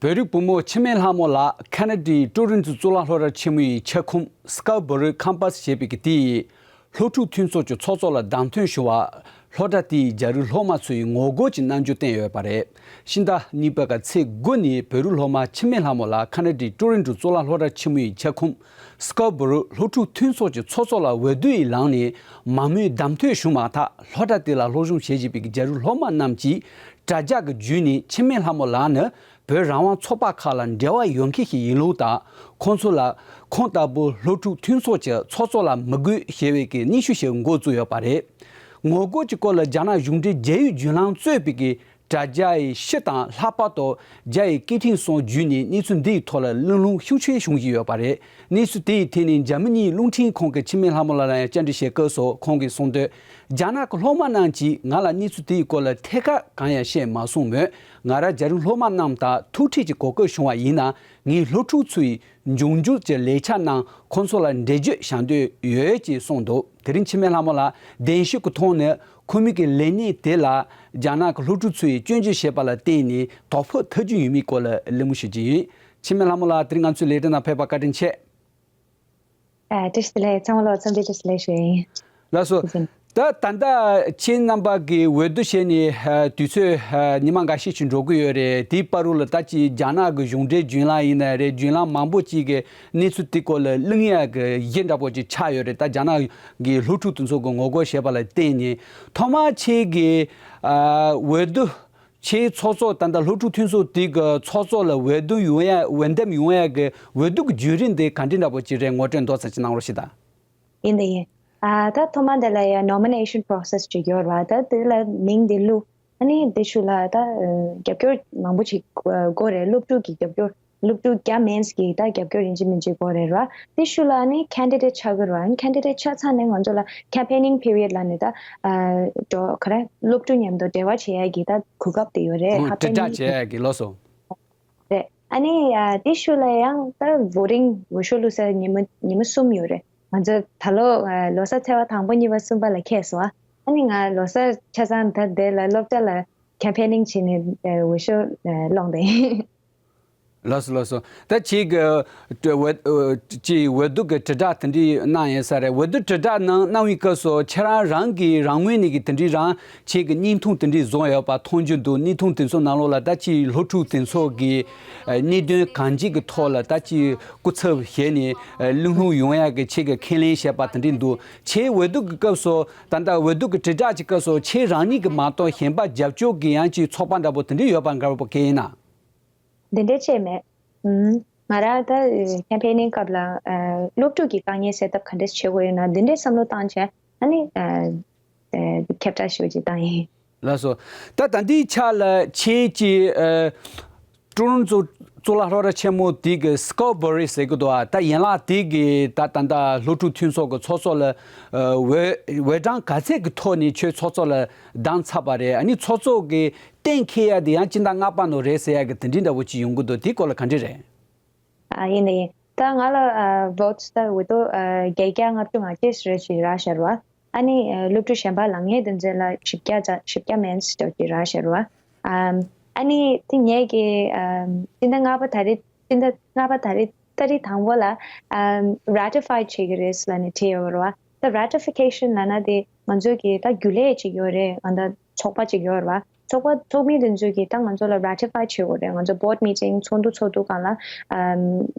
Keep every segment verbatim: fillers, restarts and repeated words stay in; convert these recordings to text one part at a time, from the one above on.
བོད་རིགས་བུ་མོ་འཆི་མེད་ལྷ་མོ་ལགས་ཁ་ན་ཌའི་ཀྲོ་རོན་ཀྲོ་གཙུག་ལག་སློབ་གྲྭ་ཆེན་མོ་ཡི་ཆ་ཁུངས་སི་ཀའོ་བྷོ་རོ་ཁམ་པ་སི་ཞེས་པའི་གི་དེ་ཡི་སློབ་ཕྲུག་མཐུན་ཚོགས་ཀྱི་ཚོགས་གཙོ་ལ་བདམས་ཐོན་བྱུང་བ། སློབ་གྲྭ་དེའི་རྒྱ་རིགས་སློབ་མ་ཚོས་ངོ་རྒོལ་གྱི་རྣམ་འགྱུར་བསྟན་ཡོད་པ་རེད། ཕྱི་ཟླ་གཉིས་པའི་གི་ཚེས་དགུ་ཉིན་བོད་རིགས་སློབ་མ་འཆི་མེད་ལྷ་མོ་ལགས་ཁ་ན་ཌའི་ཀྲོ་རོན་ཀྲོ་གཙུག་ལག་སློབ་གྲྭ་ཆེན་མོ་ཡི་ཆ་ཁུངས་སི་ཀའོ་བྷོ་རོ་སློབ་ཕྲུག་མཐུན་ཚོགས་ཀྱི་ཚོགས་གཙོ་ལ་འོས་བསྡུ་ཡི་ལམ་ནས་མང་མོས་བདམས་ཐོན་བྱུང་མ་ཐག་སློབ་གྲྭ་དེ་ལ་སློབ་སྦྱོང་བྱེད་བཞིན་པའི་རྒྱ་རིགས་སློབ་མ་རྣམས་ཀྱིས་དྲ་རྒྱ་གི་བརྒྱུད་ནས་འཆི་མེད་ལྷ་མོ་ལགས་ནི་བོད་རང་དབང་ཚོགས་པ་ཁག་ལ་འབྲེལ་བ་ཡོད་མཁན་ཞིག་ཡིན་ལུགས་དང་། ཁོང་ཚོ་ལ་ཁོང་ལྟ་བུ་སློབ་ཕྲུག་མཐུན་ཚོགས་ཀྱི་ཚོགས་གཙོ་ལ་མི་དགོས་ཞེས་པའི་གི་སྙན་ཞུ་ཞིག་འགོ་བཙུགས་ཡོད་པ་རེད། ངོ་རྒོལ་གྱི་སྐོར་ལ་རྒྱ་ནག་གཞུང་འབྲེལ་རྒྱལ་ཡོངས་བརྒྱུད་ལམ་གཙོས་པའི་གི་དྲ་རྒྱ་ཡི་སྤྱི་དང་ལྷག་པར་དུ་རྒྱ་ཡི་སྐད་འཕྲིན་སོགས་བརྒྱུད་ནས་གནས་ཚུལ་འདིའི་ཐོག་ལ་གླེང་སློང་ཤུགས་ཆེ་བྱུང་བཞིན་ཡོད་པ་རེད། གནས་ཚུལ་དེའི་ཐད་ནས་འཇར་མ་ནིའི་རླུང་འཕྲིན་ཁང་གི་འཆི་མེད་ལྷ་མོ་ལགས་ལ་ཡང་བཅར་འདྲི་བྱེད་སྐབས་སུ་ཁོང་གིས་གསུངས་དོན། རྒྱ་ནག་གི་སློབ་མ་རྣམས་ཀྱིས་ང་ལ་གནས་ཚུལ་དེའི་སྐོར་ལ་ཐད་ཀར་གང་ཡང་བཤད་མ་སོང་མོད། ང་རང་རྒྱ་རིགས་སློབ་མ་རྣམས་དང་ཐུག་འཕྲད་ཀྱི་གོ་སྐབས་བྱུང་བ་ཡིན་ན་ངའི་སློབ་ཕྲུག་ཚོའི་འབྱུང་འགྱུར་གྱི་ལས་འཆར་རྣམས་ཁོང་ཚོ་ལ་འགྲེལ་བརྗོད་བྱ་འདོད་ཡོད་ཅེས་གསུངས་འདུག་དེ་རིང་འཆི་མེད་ལྷ་མོ་ལགས་གདན་ཞུ་གི་ཐོག་ནས་ཁོ་མོས་ཀྱི་ལས་གནས་དེ་ལ་རྒྱ་ནག་གི་སློབ་ཕྲུག་ཚོས་སྐྱོན་བརྗོད་བྱས་པ་ལ་བརྟེན་ནས་དོ་ཕོག་ཐུབ་རྒྱུ་ཡོད་མེད་སྐོར་ལ་གླེང་མོལ་ཞུ་རྒྱུ་ཡིན། འཆི་མེད་ལྷ་མོ་ལགས་དེ་རིང་ང་ཚོའི་ལས་རིམ་ནང་ཕེབས་པར་བཀའ་དྲིན་ཆེ། ཨ། བཀྲ་ཤིས་བདེ་ལེགས། ཚང་མ་ལ་འཚམས་འདྲི་བཀྲ་ཤིས་བདེ་ལེགས་ཞུ་ཡ་ཡིན། ལགས་སོ། ད་ད་ལྟ་ཁྱེད་རྣམ་པ་གིས་འོས་བསྡུ་བྱས་ནས་ཨ་དུས་ཚོད་ཨ་ཉི་མ་འགའ་ཤས་ཤིག་འགྲོ་གི་ཡོད་རེད། དེའི་བར་དུ་ལ་ད་ཅི་རྒྱ་ནག་གི་གཞུང་འབྲེལ་བརྒྱུད་ལམ་ཡིན་ན་རེད། བརྒྱུད་ལམ་མང་པོ་ཅིག་གིས་གནས་ཚུལ་དེ་སྐོར་ལ་གླེང་ཡག་གི་གཞི་འདྲ་པོ་ཅིག་ཆགས་ཡོད་རེད། ད་རྒྱ་ནག་གི་སློབ་ཕྲུག་དེ་ཚོ་གིས་ངོ་རྒོལ་བྱས་པ་ལ་བརྟེན་ནས་ཐོག་མར་ཁྱེད་ཀྱིས་ཨ་འོས་བསྡུ། ཁྱེད་ཚོགས་གཙོ་ད་ལྟ་སློབ་ཕྲུག་མཐུན་ཚོགས་དེ་གི་ཚོགས་གཙོ་ལ་འོས་བསྡུ་ཡོང་ཡ་འོས་འདེམས་ཡོང་ཡ་གི་འོས་བསྡུ་གི་བརྒྱུད་རིམ་དེ་ག་འདྲ་འདྲ་པོ་ཅིག་རེད། ངོ་སྤྲོད་མདོར་ཙམ་ཅིག་གནང་རོགས་ཞུ་དང་། ཡིན་དེ་ཡིན། ཨ་ད་ཐོག་མ་འདི་ལ་ཡ་nomination process་ཅིག་ཡོད་རེད་བ། ད་དེ་ལ་མིང་དེ་བླུགས། ཨ་ནི་དེ་ཤུལ་ལ་ད་རྒྱབ་སྐྱོར་མང་པོ་ཅིག་དགོས་རེད། སློབ་ཕྲུག་གི་རྒྱབ་སྐྱོར། སློབ་ཕྲུག་བརྒྱ་མིན་གྱི་ད་རྒྱབ་སྐྱོར་ཡིན་གཅིག་མིན་གཅིག་དགོས་རེད་བ། དེ་ཤུལ་ལ་ནི་candidate་ཆགས་དགོས་རེད་བ། candidate་ཆགས་ཚར་ནས་ང་ཚོ་ལ་campaigning period་ལ་ནི་ད་ཨ་འགྲོ་ག་རེ་སློབ་ཕྲུག་མཉམ་དུ་འབྲེལ་བ་བྱེད་ཡ་གི་ད་གོ་སྐབས་དེ་ཡོད་རེད། ཨོ་ཁ་དྲིལ་བསྒྲགས་བྱེད་ཡ་གི་ལགས་སོ། རེད། ཨ་ནི་ཨ་དེ་ཤུལ་ལ་ཡང་ད་voting་འོས་ཤོག་བླུགས་སའི་ཉིན་མོ་ཉིན་མོ་གསུམ་ཡོད་རེད། ང་ཚོ་ད་ལོ་ཨ་ལོ་གསར་ཚེས་པ་དང་པོ་གཉིས་པ་གསུམ་པ་ལ་ཁེལ་སོང་ཨ། ཨ་ནི་ང་ལོ་གསར་ཆ་ཚང་ད་དེ་ལ་སློབ་གྲྭ་ལ་campaigning་བྱས་ནས་ཨ་འོས་ཤོག་ཨ་སློང་བསྡད་ཡིན། ལགས་སོ་ལགས་སོ། ད་ཁྱེད་ཀྱིས་འོས་ཨ་ཅིག་འོས་བསྡུ་གི་དྲིལ་བསྒྲགས་དེ་འདྲ་གནང་ཡོད་ས་རེད། འོས་བསྡུ་དྲིལ་བསྒྲགས་གནང་གནང་བའི་སྐབས་སུ་ཁྱེད་རང་རང་གིས་རང་ངོས་ནས་ཀྱི་དེ་འདྲའི་རང་ཁྱེད་ཀྱི་བརྙན་ཐུང་དེ་འདྲའི་བཟོ་ཡོད་པ་མཐོང་རྒྱུ་འདུག་བརྙན་ཐུང་དེ་ཚོ་ནང་ལོགས་ལ་ད་ཅིག་སློབ་ཕྲུག་དེ་ཚོ་གིས་ཨ་གནད་དོན་གང་ཅིའི་ཐོག་ལ་ད་ཅིག་སྐུ་ཚབ་བྱས་ནས་ཨ་གླེང་སློང་ཡོང་ཡག་གི་ཁྱེད་ཀྱིས་ཁས་ལེན་བྱས་པ་དེ་འདྲའི་འདུག་ཁྱེད་འོས་བསྡུ་གི་སྐབས་སུ་ད་ལྟ་འོས་བསྡུ་གི་དྲིལ་བསྒྲགས་ཀྱི་སྐབས་སུ་ཁྱེད་རང་ཉིད་ཀྱི་མ་གཏོགས་གཞན་པ་རྒྱབ་སྐྱོར་གྱི་ཡང་ཅིག་ཚོགས་པ་འདྲ་པོ་དེ་འདྲ་ཡོད་པ་འདྲ་པོ་གང་ཡིན་ན། འདི་འདྲ་བྱས་མེད། ཨུམ། ང་རང་ད་campaigning་སྐབས་ལ་ཨ་སློབ་ཕྲུག་གི་དཀའ་ངལ་སེལ་ཐབས་ག་འདྲ་བྱེད་དགོས་ཡོད་ན་འདི་འདྲའི་བསམ་བློ་བཏང་བྱས་ཨ་ནི་ཨ་ཨ་ཁྱབ་བསྒྲགས་ཞེ་པོ་ཅིག་བཏང་ཡིན། ལགས་སོ། ད་ད་ལྟའི་ཆ་ལ་ཁྱེད་ཀྱིས་ཨ་ཀྲུང་གཙུག་གཙུག་ལག་སློབ་གྲྭ་ཆེན་མོ་དེ་གི་Scott Burry་ཟེར་གི་འདུག་ཨ། ད་ཡན་ལག་དེ་གི་ད་ད་ལྟ་སློབ་ཕྲུག་མཐུན་ཚོགས་ཀྱི་ཚོགས་གཙོ་ལ་ཨ་འོས་འོས་གྲངས་ག་ཚད་ཀྱི་ཐོག་ནས་ཁྱོད་ཚོགས་གཙོ་ལ་བདམས་ཚར་བ་རེད། ཨ་ནི་ཚོགས་གཙོ་གི་གཏན་འཁེལ་ཡ་དེ་ཡང་སྤྱི་ཟླ་ལྔ་པ་ནང་རེད་ཟེར་ཡ་གི་དེ་འདྲའི་འདྲ་བོ་ཅིག་ཡོང་གི་འདུག་དེའི་སྐོར་ལ་ག་འདྲ་རེད། ཨ་ཡིན་ད་ཡིན། ད་ང་ལ་ཨ་votes་ད་འོས་ཐོབ་ཨ་བརྒྱད་བརྒྱ་ལྔ་བཅུ་ང་གཅིག་རེ་ཞིག་རག་ཤར་བ། ཨ་ནི་ཨ་སློབ་ཕྲུག་གཞན་པ་ལ་ངས་དེ་ཚོ་ལ་བཞི་བརྒྱ་ཙམ་བཞི་བརྒྱ་མན་ཙམ་ཅིག་རག་ཤར་བ། ཨམ་ཨ་ནི་དེ་ངས་ཀྱི་ཨམ་སྤྱི་ཟླ་ལྔ་པ་ད་རེས་སྤྱི་ཟླ་ལྔ་པ་ད་རེས་ཏ་རིག་དང་པོ་ལ་ཨམ་ratify་བྱེད་ཀྱི་རེད་ལབ་ནས་བྲིས་ཡོད་རེད་བ། ད་ratification་ལབ་ན་དེ་ང་ཚོའི་གི་ད་རྒྱུན་ལས་ཅིག་ཡོད་རེད། ང་ད་ཚོགས་པ་ཅིག་ཡོད་རེད་བ། ཚོགས་པ་ཚོགས་མི་དེ་ཚོས་གི་ད་ང་ཚོ་ལ་ratify་བྱེད་དགོས་རེད། ང་ཚོ་board meeting་ཚོགས་འདུ་ཚོགས་དུས་སྒང་ལ་ཨམ་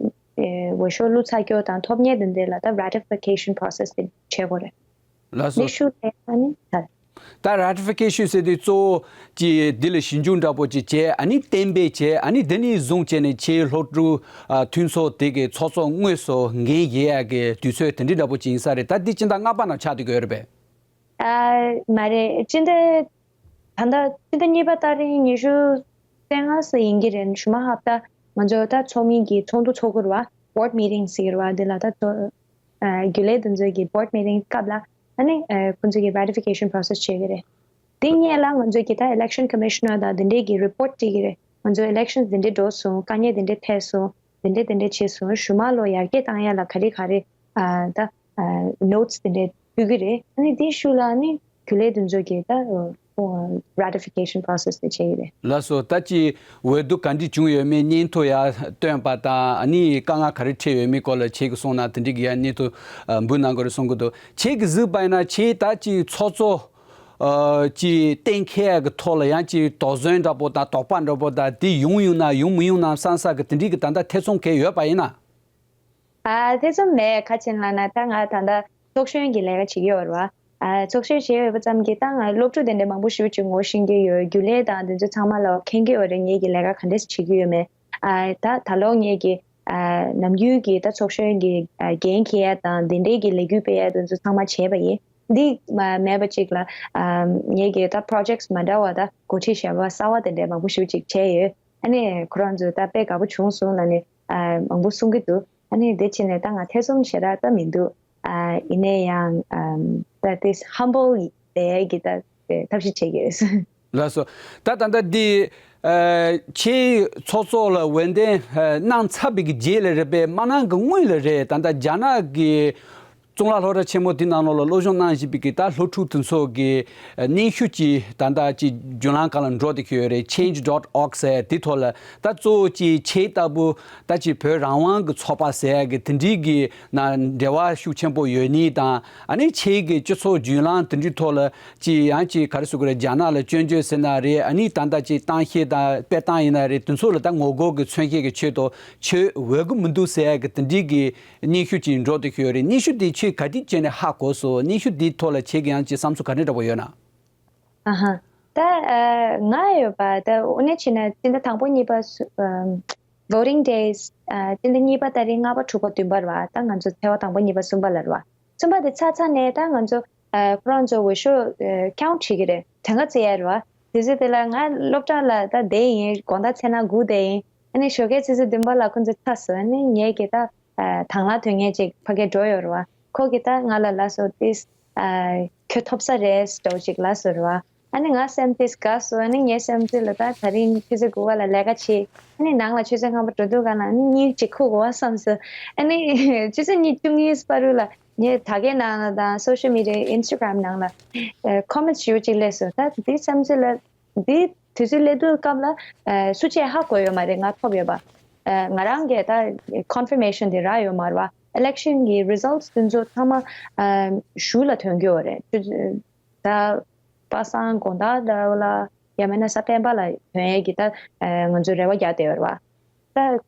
ཨེ་འོས་ཤོག་བླུགས་ཚར་སྐྱོ་དང་ཐོབ་མཁན་དེ་འདྲ་ལ་ད་ratification process་དེ་བྱེད་དགོས་རེད། ལགས་སོ། འདི་ཞུ་ལས་ཨ་ནི་ད། ད་ratification་ཟེར་དུས་གཙོ་བོ་ཅིག་འདི་ལ་ཞིབ་འཇུག་འདྲ་པོ་ཅིག་བྱས། ཨ་ནི་གཏན་འབེབས་བྱས། ཨ་ནི་འདི་ནས་བཟུང་བྱས་ནས་ཁྱེད་སློབ་ཕྲུག་ཨ་མཐུན་ཚོགས་དེ་གི་ཚོགས་གཙོ་དངོས་སུ་འགན་བཞེས་ཡག་གི་དུས་ཚོད་དེ་འདྲ་འདྲ་པོ་ཅིག་ཡིན་ས་རེད། ད་འདི་སྤྱི་ཟླ་ལྔ་པ་ནང་ཆགས་བསྡད་ཀྱི་ཡོད་རེད་པས། ཨ་མ་རེད། སྤྱི་ཟླ་ད་ལྟ་སྤྱི་ཟླ་གཉིས་པ་ཏ་རིག་ཉི་ཤུ་རྩ་ལྔ་ཙམ་ཡིན་གྱི་རེད། ཞུ་མ་ཧབ་ད་ང་ཚོ་ད་ཚོགས་མི་གི་ཚོགས་འདུ་ཚོགས་དགོས་རེད་བ། board meeting་ཟེར་གྱི་རེད་བ། འདི་ལ་ད་ཚོ་ཨ་རྒྱུན་ལས་དེ་ཚོའི་གི་board meeting་སྐབས་ལ་ཨ་ནི་ཨ་ཁོང་ཚོའི་གི་ratification process་བྱེད་ཀྱི་རེད། དེ་སྔོན་ལ་ང་ཚོའི་གི་ད་election commissioner་དང་དེ་འདྲའི་གི་report་སྤྲད་ཀྱི་རེད། ང་ཚོ་elections་དེ་འདྲའི་འགྲོ་སོང་། དཀའ་ངལ་དེ་འདྲའི་འཕྲད་སོང་། དེ་འདྲའི་དེ་འདྲའི་བྱས་སོང་། ཞུ་མ་ལོ་ཡར་རྒྱས་བཏང་ཡ་ལ་ག་རེ་ག་རེ་ཨ་ད་ཨ་notes་དེ་འདྲའི་ཕུལ་གྱི་རེད། ཨ་ནི་དེའི་ཤུལ་ལ་ཨ་ནི་རྒྱུན་ལས་དེ་ཚོ་གི་ད་ ratification process དེ་བྱས་ཡོད་རེད། ལགས་སོ། ད་ཅི་འོས་བསྡུ་ག་འདྲས་བྱུང་ཡོད་མེད་སྙན་ཐོ་ཡ་བཏོན་པ་དང་ཨ་ནི་དཀའ་ངལ་ག་རེ་འཕྲད་ཡོད་མེད་སྐོར་ལ་ཁྱེད་ཀྱིས་གསུངས་ན་དེ་འདྲས་ཀྱི་ཡ་སྙན་ཐོ་འབུལ་གནང་དགོས་རེད་གསུང་གི་འདུག་ཁྱེད་ཀྱིས་གཟིགས་པ་ཡིན་ན་ཁྱེད་ད་ཅི་ཚོགས་གཙོ་ཅི་གཏན་འཁེལ་གི་ཐོག་ལ་ཡང་ཅི་དོགས་ཟོན་འདྲ་པོ་དང་དོགས་པ་འདྲ་པོ་དང་དེ་ཡོང་ཡོང་ན་ཡོང་མི་ཡོང་ན་བསམ་ས་གི་དེ་འདྲས་ཀྱི་ད་ལྟ་ཐེ་ཚོམ་གང་ཡོད་པ་ཡིན་ན། ཨ་ཐེ་ཚོམ་མེད། ག་ཅི་ལབ་ན་ད་ང་ད་ལྟ་ཚོགས་གཞོན་གྱི་ལས་ཀ་བྱེད་ཀྱི་ཡོད་རེད་བ། ཨ་ཚོགས་གཞོན་བྱེད་ཡོད་པ་ཙམ་གྱིས་ད་ང་སློབ་ཕྲུག་དེ་འདྲ་མང་པོ་ཞེ་པོ་ཅིག་ངོ་ཤེས་ཀྱི་ཡོད། རྒྱུན་ལས་དང་དེ་ཚོ་ཚང་མ་ལ་མཁྱེན་གྱི་ཡོད་རེད། ངེད་ཀྱི་ལས་ཀ་ག་འདྲས་བྱེད་ཀྱི་ཡོད་མེད། ཨ་ད་ད་ལོ་ངེད་ཀྱི་ཨ་ནམ་རྒྱུན་གྱི་ད་ཚོགས་གཞོན་གྱི་ཨ་འགན་འཁྱེར་ཡ་དང་དེ་འདྲས་ཀྱི་ལས་འགུལ་སྤེལ་ཡ་དེ་ཚོ་ཚང་མ་བྱས་པ་ཡིན། འདི་མ་མེད་པ་ཅིག་ལ་ཨ་ངེད་ཀྱི་ད་projects མ་འདྲ་བ་ད་འགོ་ཁྲིད་གཞན་པ་གསར་བ་དེ་འདྲས་མང་པོ་ཞེ་པོ་ཅིག་བྱས་ཡོད། ཨ་ནི་ཁོ་རང་ཚོས་ད་དཔེ་དགའ་པོ་བྱུང་སོང་ལབ་ནས་ཨ་མང་པོ་གསུང་གི་འདུག་ཨ་ནི་དེ་བྱས་ནས་ད་ང་ཐེ་ཚོམ་ཞེ་དྲག་ད་མི་འདུག་ཨ་ཡིན་ན་ཡང་ཨམ་ད་དེ་humble བསྡད་ཀྱི་ད་དེ་ཐབས་ཤེས་བྱེད་ཀྱི་ཡོད། ལགས་སོ། ད་ད་ལྟ་འདི་ཨ་ཁྱེད་ཚོགས་གཙོ་ལ་འོས་འདེམས་ཨ་གནང་ཚར་བའི་གི་རྗེས་ལ་རེད་པས། མ་གནང་གི་སྔོན་ལ་རེད། ད་ལྟ་རྒྱ་ནག་གི་གཙུག་ལག་སློབ་གྲྭ་ཆེན་མོ་འདི་ནང་ལོགས་ལ་སློབ་སྦྱོང་གནང་བཞིན་པའི་གི་ད་སློབ་ཕྲུག་དེ་ཚོ་གི་ཨ་སྙན་ཞུ་ཅིག་ད་ལྟ་ཅིག་བརྒྱུད་ལམ་སྒང་ལ་འགྲོ་བསྡད་ཀྱི་ཡོད་རེད། change dot org ཟེར་དེ་ཐོག་ལ་ད་གཙོ་བོ་ཅིག་ཁྱེད་ལྟ་བུ་ད་ཅིག་བོད་རང་དབང་གི་ཚོགས་པ་ཟེར་ཡ་གི་དེ་འདྲའི་གི་ནང་འབྲེལ་བ་ཤུགས་ཆེན་པོ་ཡོད་ནི་དང་། ཨ་ནི་ཁྱེད་ཀྱི་སྤྱི་ཚོགས་བརྒྱུད་ལམ་དེ་འདྲའི་ཐོག་ལ་ཅིག་ཡང་ཅིག་ག་རེ་ཟེར་དགོས་རེད། རྒྱ་ནག་ལ་སྐྱོན་བརྗོད་ཟེར་ན་རེད། ཨ་ནི་ད་ལྟ་ཅིག་གཏམ་བཤད་དང་སྤེལ་སྟངས་ཡིན་ན་རེད། དེ་ཚོ་ལ་ད་ངོ་རྒོལ་གྱི་མཚོན་བཤད་ཀྱི་ཆེད་དུ་ཁྱོད་འོས་གི་མི་འདུག་ཟེར་ཡ་གི་དེ་འདྲའི་གི་སྙན་ཞུ་ཅིག་འགྲོ་བསྡད་ཀྱི་ཡོད་རེད། སྙན་ཞུ་དེ་ཁྱོད་ག་དུས་བྱས་ནས་ཧ་གོ་སོང་། སྙན་ཞུ་དེའི་ཐོག་ལ་ཁྱེད་ཀྱི་ཡང་ཅིག་བསམ་ཚུལ་ག་འདྲ་འདྲ་པོ་ཡོད་ན། ཨ་ཧ། ད་ཨ་ང་ཡོད་པ་ད་དངོས་གནས་བྱས་ན་སྤྱི་ཟླ་དང་པོ་གཉིས་པ་སུ་ཨམ་voting days ཨ་སྤྱི་ཟླ་གཉིས་པ་ཏ་རིག་ལྔ་པ་དྲུག་པ་བདུན་པ་རེད་བ། ད་ང་ཚོ་ཚེས་པ་དང་པོ་གཉིས་པ་གསུམ་པ་ལ་རེད་བ། གསུམ་པ་དེ་ཚར་ཚར་ནས་ད་ང་ཚོ་ཨ་ཁོ་རང་ཚོ་འོས་ཤོག་ཨ་count བྱེད་ཀྱི་རེད། གྲངས་ཀ་བརྩི་ཡ་རེད་བ། དུས་ཚོད་དེ་ལ་ང་སློབ་གྲྭ་ལ་ད་བསྡད་ཡིན། དགོང་དག་ཚེ་ན་སྒུག་བསྡད་ཡིན། ཨ་ནི་ཞོགས་ཀའི་ཆུ་ཚོད་བདུན་པ་ལ་ཁོ་ཚོ་ཚར་སོང་། ཨ་ནི་ངེད་ཀྱི་ད་ཨ་དང་བླངས་དོན་གཉེར་ཅིག་ཕ་གིར་འགྲོ་ཡོད་རེད་བ། ཁོ་གིས་ད་ང་ལ་ལབ་སོང་། ཏིས་ཨ་ཁྱོད་ཐོབ་ས་རེད་འདྲ་བོ་ཅིག་ལབ་སོང་རེད་བ། ཨ་ནི་ང་སེམས་ཏིས་དགའ་སོང་། ཨ་ནི་ངའི་སེམས་ཏིས་ལ་ད་ད་རིང་ཆུ་ཚོད་དགུ་པ་ལ་ལས་ཀ་བྱེད། ཨ་ནི་ནང་ལ་ཆུ་ཚོད་ལྔ་པ་འགྲོ་དུས་ག་ལ་ཨ་ནི་གཉིད་ཅིག་ཁུག་གོ་བསམ་སོང་། ཨ་ནི་ཆུ་ཚོད་གཉིས་བཅུ་གཉིས་བར་དུ་ལ་ངས་དྲ་རྒྱའི་ནང་ལ་དང་social media Instagram ནང་ལ་ཨ་comments ཞེ་པོ་ཅིག་སླེབས་སོང་། ད་དེ་སེམས་ཏིས་ལ། འདི་དུས་ཚོད་སླེབས་དུས་སྐབས་ལ་ཨ་སུ་ཆེ་ཧ་གོ་ཡོད་མ་རེད། ང་ཐོབ་ཡོད་པ། ཨ་ང་རང་གིས་ད་confirmation དེ་རག་ཡོད་མ་རེད་བ། election གི་results དེ་ཚོ་ཚང་མ་ཨ་གཞུག་ལ་ཐོན་གྱི་ཡོད་རེད། ད་པ་སངས་དགོང་དག་འདྲ་བོ་ལ་ཡང་མིན་ན་གཟའ་སྤེན་པ་ལ་ཐོན་ཡས་ཀྱི་ད་ཨ་ང་ཚོས་རེ་བ་རྒྱག་བསྡད་ཡོད་རེད་བ།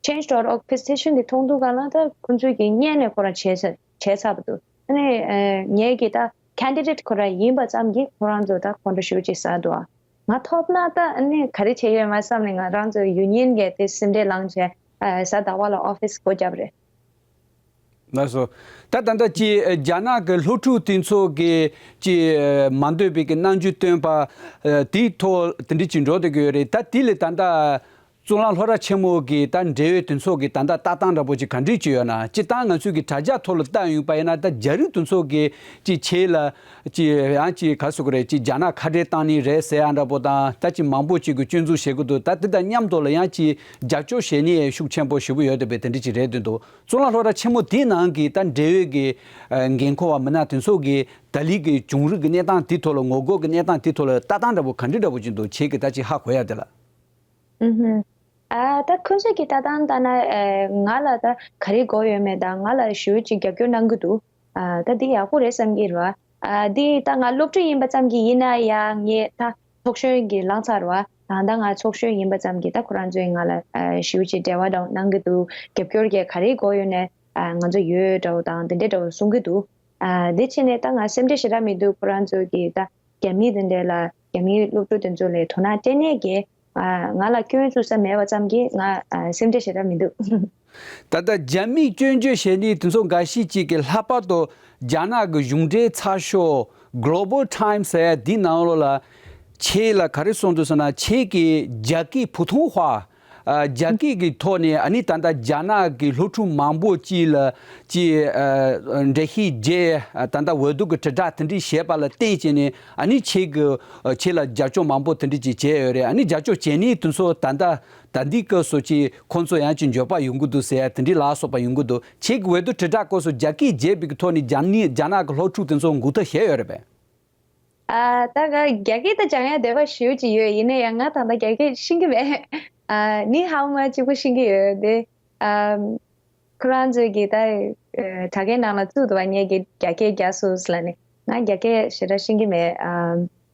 ད་change dot org petition དེ་མཐོང་དུས་ག་ལ་ད་ཁོང་ཚོས་ཀྱི་སྔོན་ནས་ཁོ་རང་བྱས་ཚར་བྱས་ཚར་བ་འདུག་ཨ་ནི་ཨ་ངས་ཀྱི་ད་candidate ཁོ་རང་ཡིན་པ་ཙམ་གྱིས་ཁོ་རང་ཚོ་ད་གོ་འདྲ་ཞེ་པོ་ཅིག་ཟ་འདུག་ང་ཐོབ་ན་ད་ཨ་ནི་ག་རེ་བྱས་ཡོད་མ་བསམ་ནས་ང་རང་ཚོ་union གྱི་དེ་སེམས་ཁྲལ་ལངས་བྱས་ཨ་གཟའ་ཟླ་བ་ལ་office སྒོ་བརྒྱབ་རེད། ལགས་སོ། ད་ད་ལྟ་ཅི་རྒྱ་ནག་གི་སློབ་ཕྲུག་དེ་ཚོ་གི་ཅི་མ་འདོད་པའི་གི་རྣམ་འགྱུར་སྟོན་པ་དེའི་ཐོག་དེ་འདྲ་ཅིག་འགྲོ་བསྡད་ཀྱི་ཡོད་རེད། ད་དེ་ལས་ད་ལྟ་གཙུག་ལག་སློབ་གྲྭ་ཆེན་མོ་གི་ད་འབྲེལ་ཡོད་དེ་ཚོ་གི་ད་ལྟ་ལྟ་སྟངས་འདྲ་པོ་ཅིག་ག་འདྲ་ཅིག་ཡོད་ན། སྤྱིར་བཏང་ང་ཚོས་ཀྱི་དྲ་རྒྱ་ཐོག་ལ་ལྟ་ཡོང་པ་ཡིན་ན། ད་རྒྱ་རིགས་དེ་ཚོ་གི་ཅི་ཆེད་ལ་ཅི་ཡང་ཅི་ག་ཟེར་དགོས་རེད། ཅི་རྒྱ་ནག་ཁ་བྲལ་བཏང་ནི་རེད་ཟེར་ཡ་འདྲ་པོ་དང་། ད་ཅི་མང་པོ་ཅིག་གི་སྐྱོན་འཛུགས་བྱེད་ཀྱི་འདུག་ད་དེ་དང་མཉམ་དུ་ལ་ཡང་ཅི་རྒྱབ་སྐྱོར་བྱེད་ནི་ཤུགས་ཆེན་པོ་ཞེ་པོ་ཡོད་བསྡད་པའི་དེ་འདྲ་ཅིག་རེད་འདུག་གཙུག་ལག་སློབ་གྲྭ་ཆེན་མོ་དེའི་ནང་གི་ད་འབྲེལ་ཡོད་ཀྱི་འགན་འཁུར་བ་མི་སྣ་དེ་ཚོ་གི་ད་ལི་གི་བྱུང་རིམ་གྱི་གནས་སྟངས་དེ་ཐོག་ལ། ངོ་རྒོལ་གྱི་གནས་སྟངས་དེ་ཐོག་ལ་ལྟ་སྟངས་འདྲ་པོ་ག་འདྲ་འདྲ་པོ་ཅིག་འདུག་ཁྱེད་ཀྱིས་ད་ཅི་ཧ་གོ་ཡ་དེ་ལ། ཨུ་ཧུ། ཨ་ད་ཁོང་ཚོས་ཀྱི་ལྟ་སྟངས་ལྟ་ན་ཨ་ང་ལ་ད་ག་རེ་དགོས་ཡོད་མེད་དང་། ང་ལ་ཞེ་པོ་ཅིག་རྒྱབ་སྐྱོར་གནང་གི་འདུག་ཨ་ད་འདི་ཡག་པོ་རེད་བསམ་གྱི་རེད་བ། ཨ་འདི་ད་ང་སློབ་ཕྲུག་ཡིན་པ་ཙམ་གྱིས་ཡིན་ན་ཡང་ངས་ད་ཚོགས་གཞོན་གྱི་ལངས་ཚར་བ། ད་ལྟ་ང་ཚོགས་གཞོན་ཡིན་པ་ཙམ་གྱིས་ད་ཁོ་རང་ཚོས་ང་ལ་ཨ་ཞེ་པོ་ཅིག་འབྲེལ་བ་དང་གནང་གི་འདུག་རྒྱབ་སྐྱོར་གྱི་ག་རེ་དགོས་ཡོད་ནའི་ཨ་ང་ཚོ་ཡོད་འདྲ་བོ་དང་དེ་འདྲས་འདྲ་བོ་གསུང་གི་འདུག་ཨ་འདི་ཕྱིན་ནས་ད་ང་སེམས་ཁྲལ་ཞེ་དྲག་མི་འདུག་ཁོ་རང་ཚོ་གིས་ད་རྒྱ་མི་དེ་འདྲས་ལ། རྒྱ་མིའི་སློབ་ཕྲུག་དེ་ཚོ་ལ་དོ་སྣང་སྤྲད་ནས་ཀྱི་ང་ལ་སྐྱོན་བཙུགས་ས་མེད་པ་ཙམ་གྱིས་ང་སེམས་ཁྲལ་ཞེ་དྲག་མི་འདུག་ད་ལྟ་རྒྱ་མིས་སྐྱོན་བརྗོད་བྱེད་ནི་དེ་ཚོ་འགའ་ཤས་ཅིག་གིས་ལྷག་པར་དུ་རྒྱ་ནག་གི་གཞུང་འབྲེལ་ཚགས་ཤོག་Global Times ཟེར་ཡ་འདི་ནང་ལོགས་ལ་ཁྱེད་ལ་ག་རེ་གསུངས་འདུག་ཟེར་ན། ཁྱེད་ཀྱིས་རྒྱ་སྐད་བུ་ཐུང་ཧྭ། རྒྱ་སྐད་ཀྱི་ཐོག་ནས་ཨ་ནི་ད་ལྟ་རྒྱ་ནག་གི་སློབ་ཕྲུག་མང་པོ་ཅིག་ལ་ཅིག་འགྲེལ་བཤད་བརྒྱབ། ད་ལྟ་འོས་བསྡུ་གི་དྲིལ་བསྒྲགས་དེ་འདྲ་བྱས་པ་ལ་བརྟེན་བྱས་ནས་ཨ་ནི་ཁྱེད་ཀྱི་ཁྱེད་ལ་རྒྱབ་སྐྱོར་མང་པོ་དེ་འདྲ་ཅིག་བྱས་ཡོད་རེད། ཨ་ནི་རྒྱབ་སྐྱོར་བྱས་ནི་དེ་ཚོ་ད་ལྟ་ད་ལྟའི་སྐབས་སུ་ཅིག་ཁོང་ཚོ་ཡང་ཅིག་འགྱོད་པ་ཡོང་གི་འདུག་ཟེར་ཡ་དེ་འདྲ་ལ་སོགས་པ་ཡོང་གི་འདུག་ཁྱེད་ཀྱི་འོས་བསྡུ་དྲིལ་བསྒྲགས་སྐབས་སུ་རྒྱ་སྐད་བརྗེད་པའི་ཐོག་ནས་རྒྱ་ནི་རྒྱ་ནག་གི་སློབ་ཕྲུག་དེ་ཚོ་འགུག་ཐབས་བྱས་ཡོད་རེད་པས། ཨ་ད་ག་རྒྱ་སྐད་ད་སྦྱང་ཡ་འདོད་པ་ཞེ་པོ་ཅིག་ཡོད། ཡིན་ན་ཡང་ང་ད་ལྟ་རྒྱ་སྐད་ཤེས་ཀྱི་མེད། ཨ་ནི་ཧའོ་མ་གཅིག་པོ་ཤེས་ཀྱི་ཡོད་དེ། ཨ་ཁོ་རང་ཚོས་ཀྱི་ད་ཨ་དྲ་རྒྱའི་ནང་ལ་བཙུགས་འདུག་པ། ངས་ཀྱི་རྒྱ་སྐད་རྒྱག་སོང་ལབ་ནས། ང་རྒྱ་སྐད་ཞེ་དྲག་ཤེས་ཀྱི་མེད། ཨ་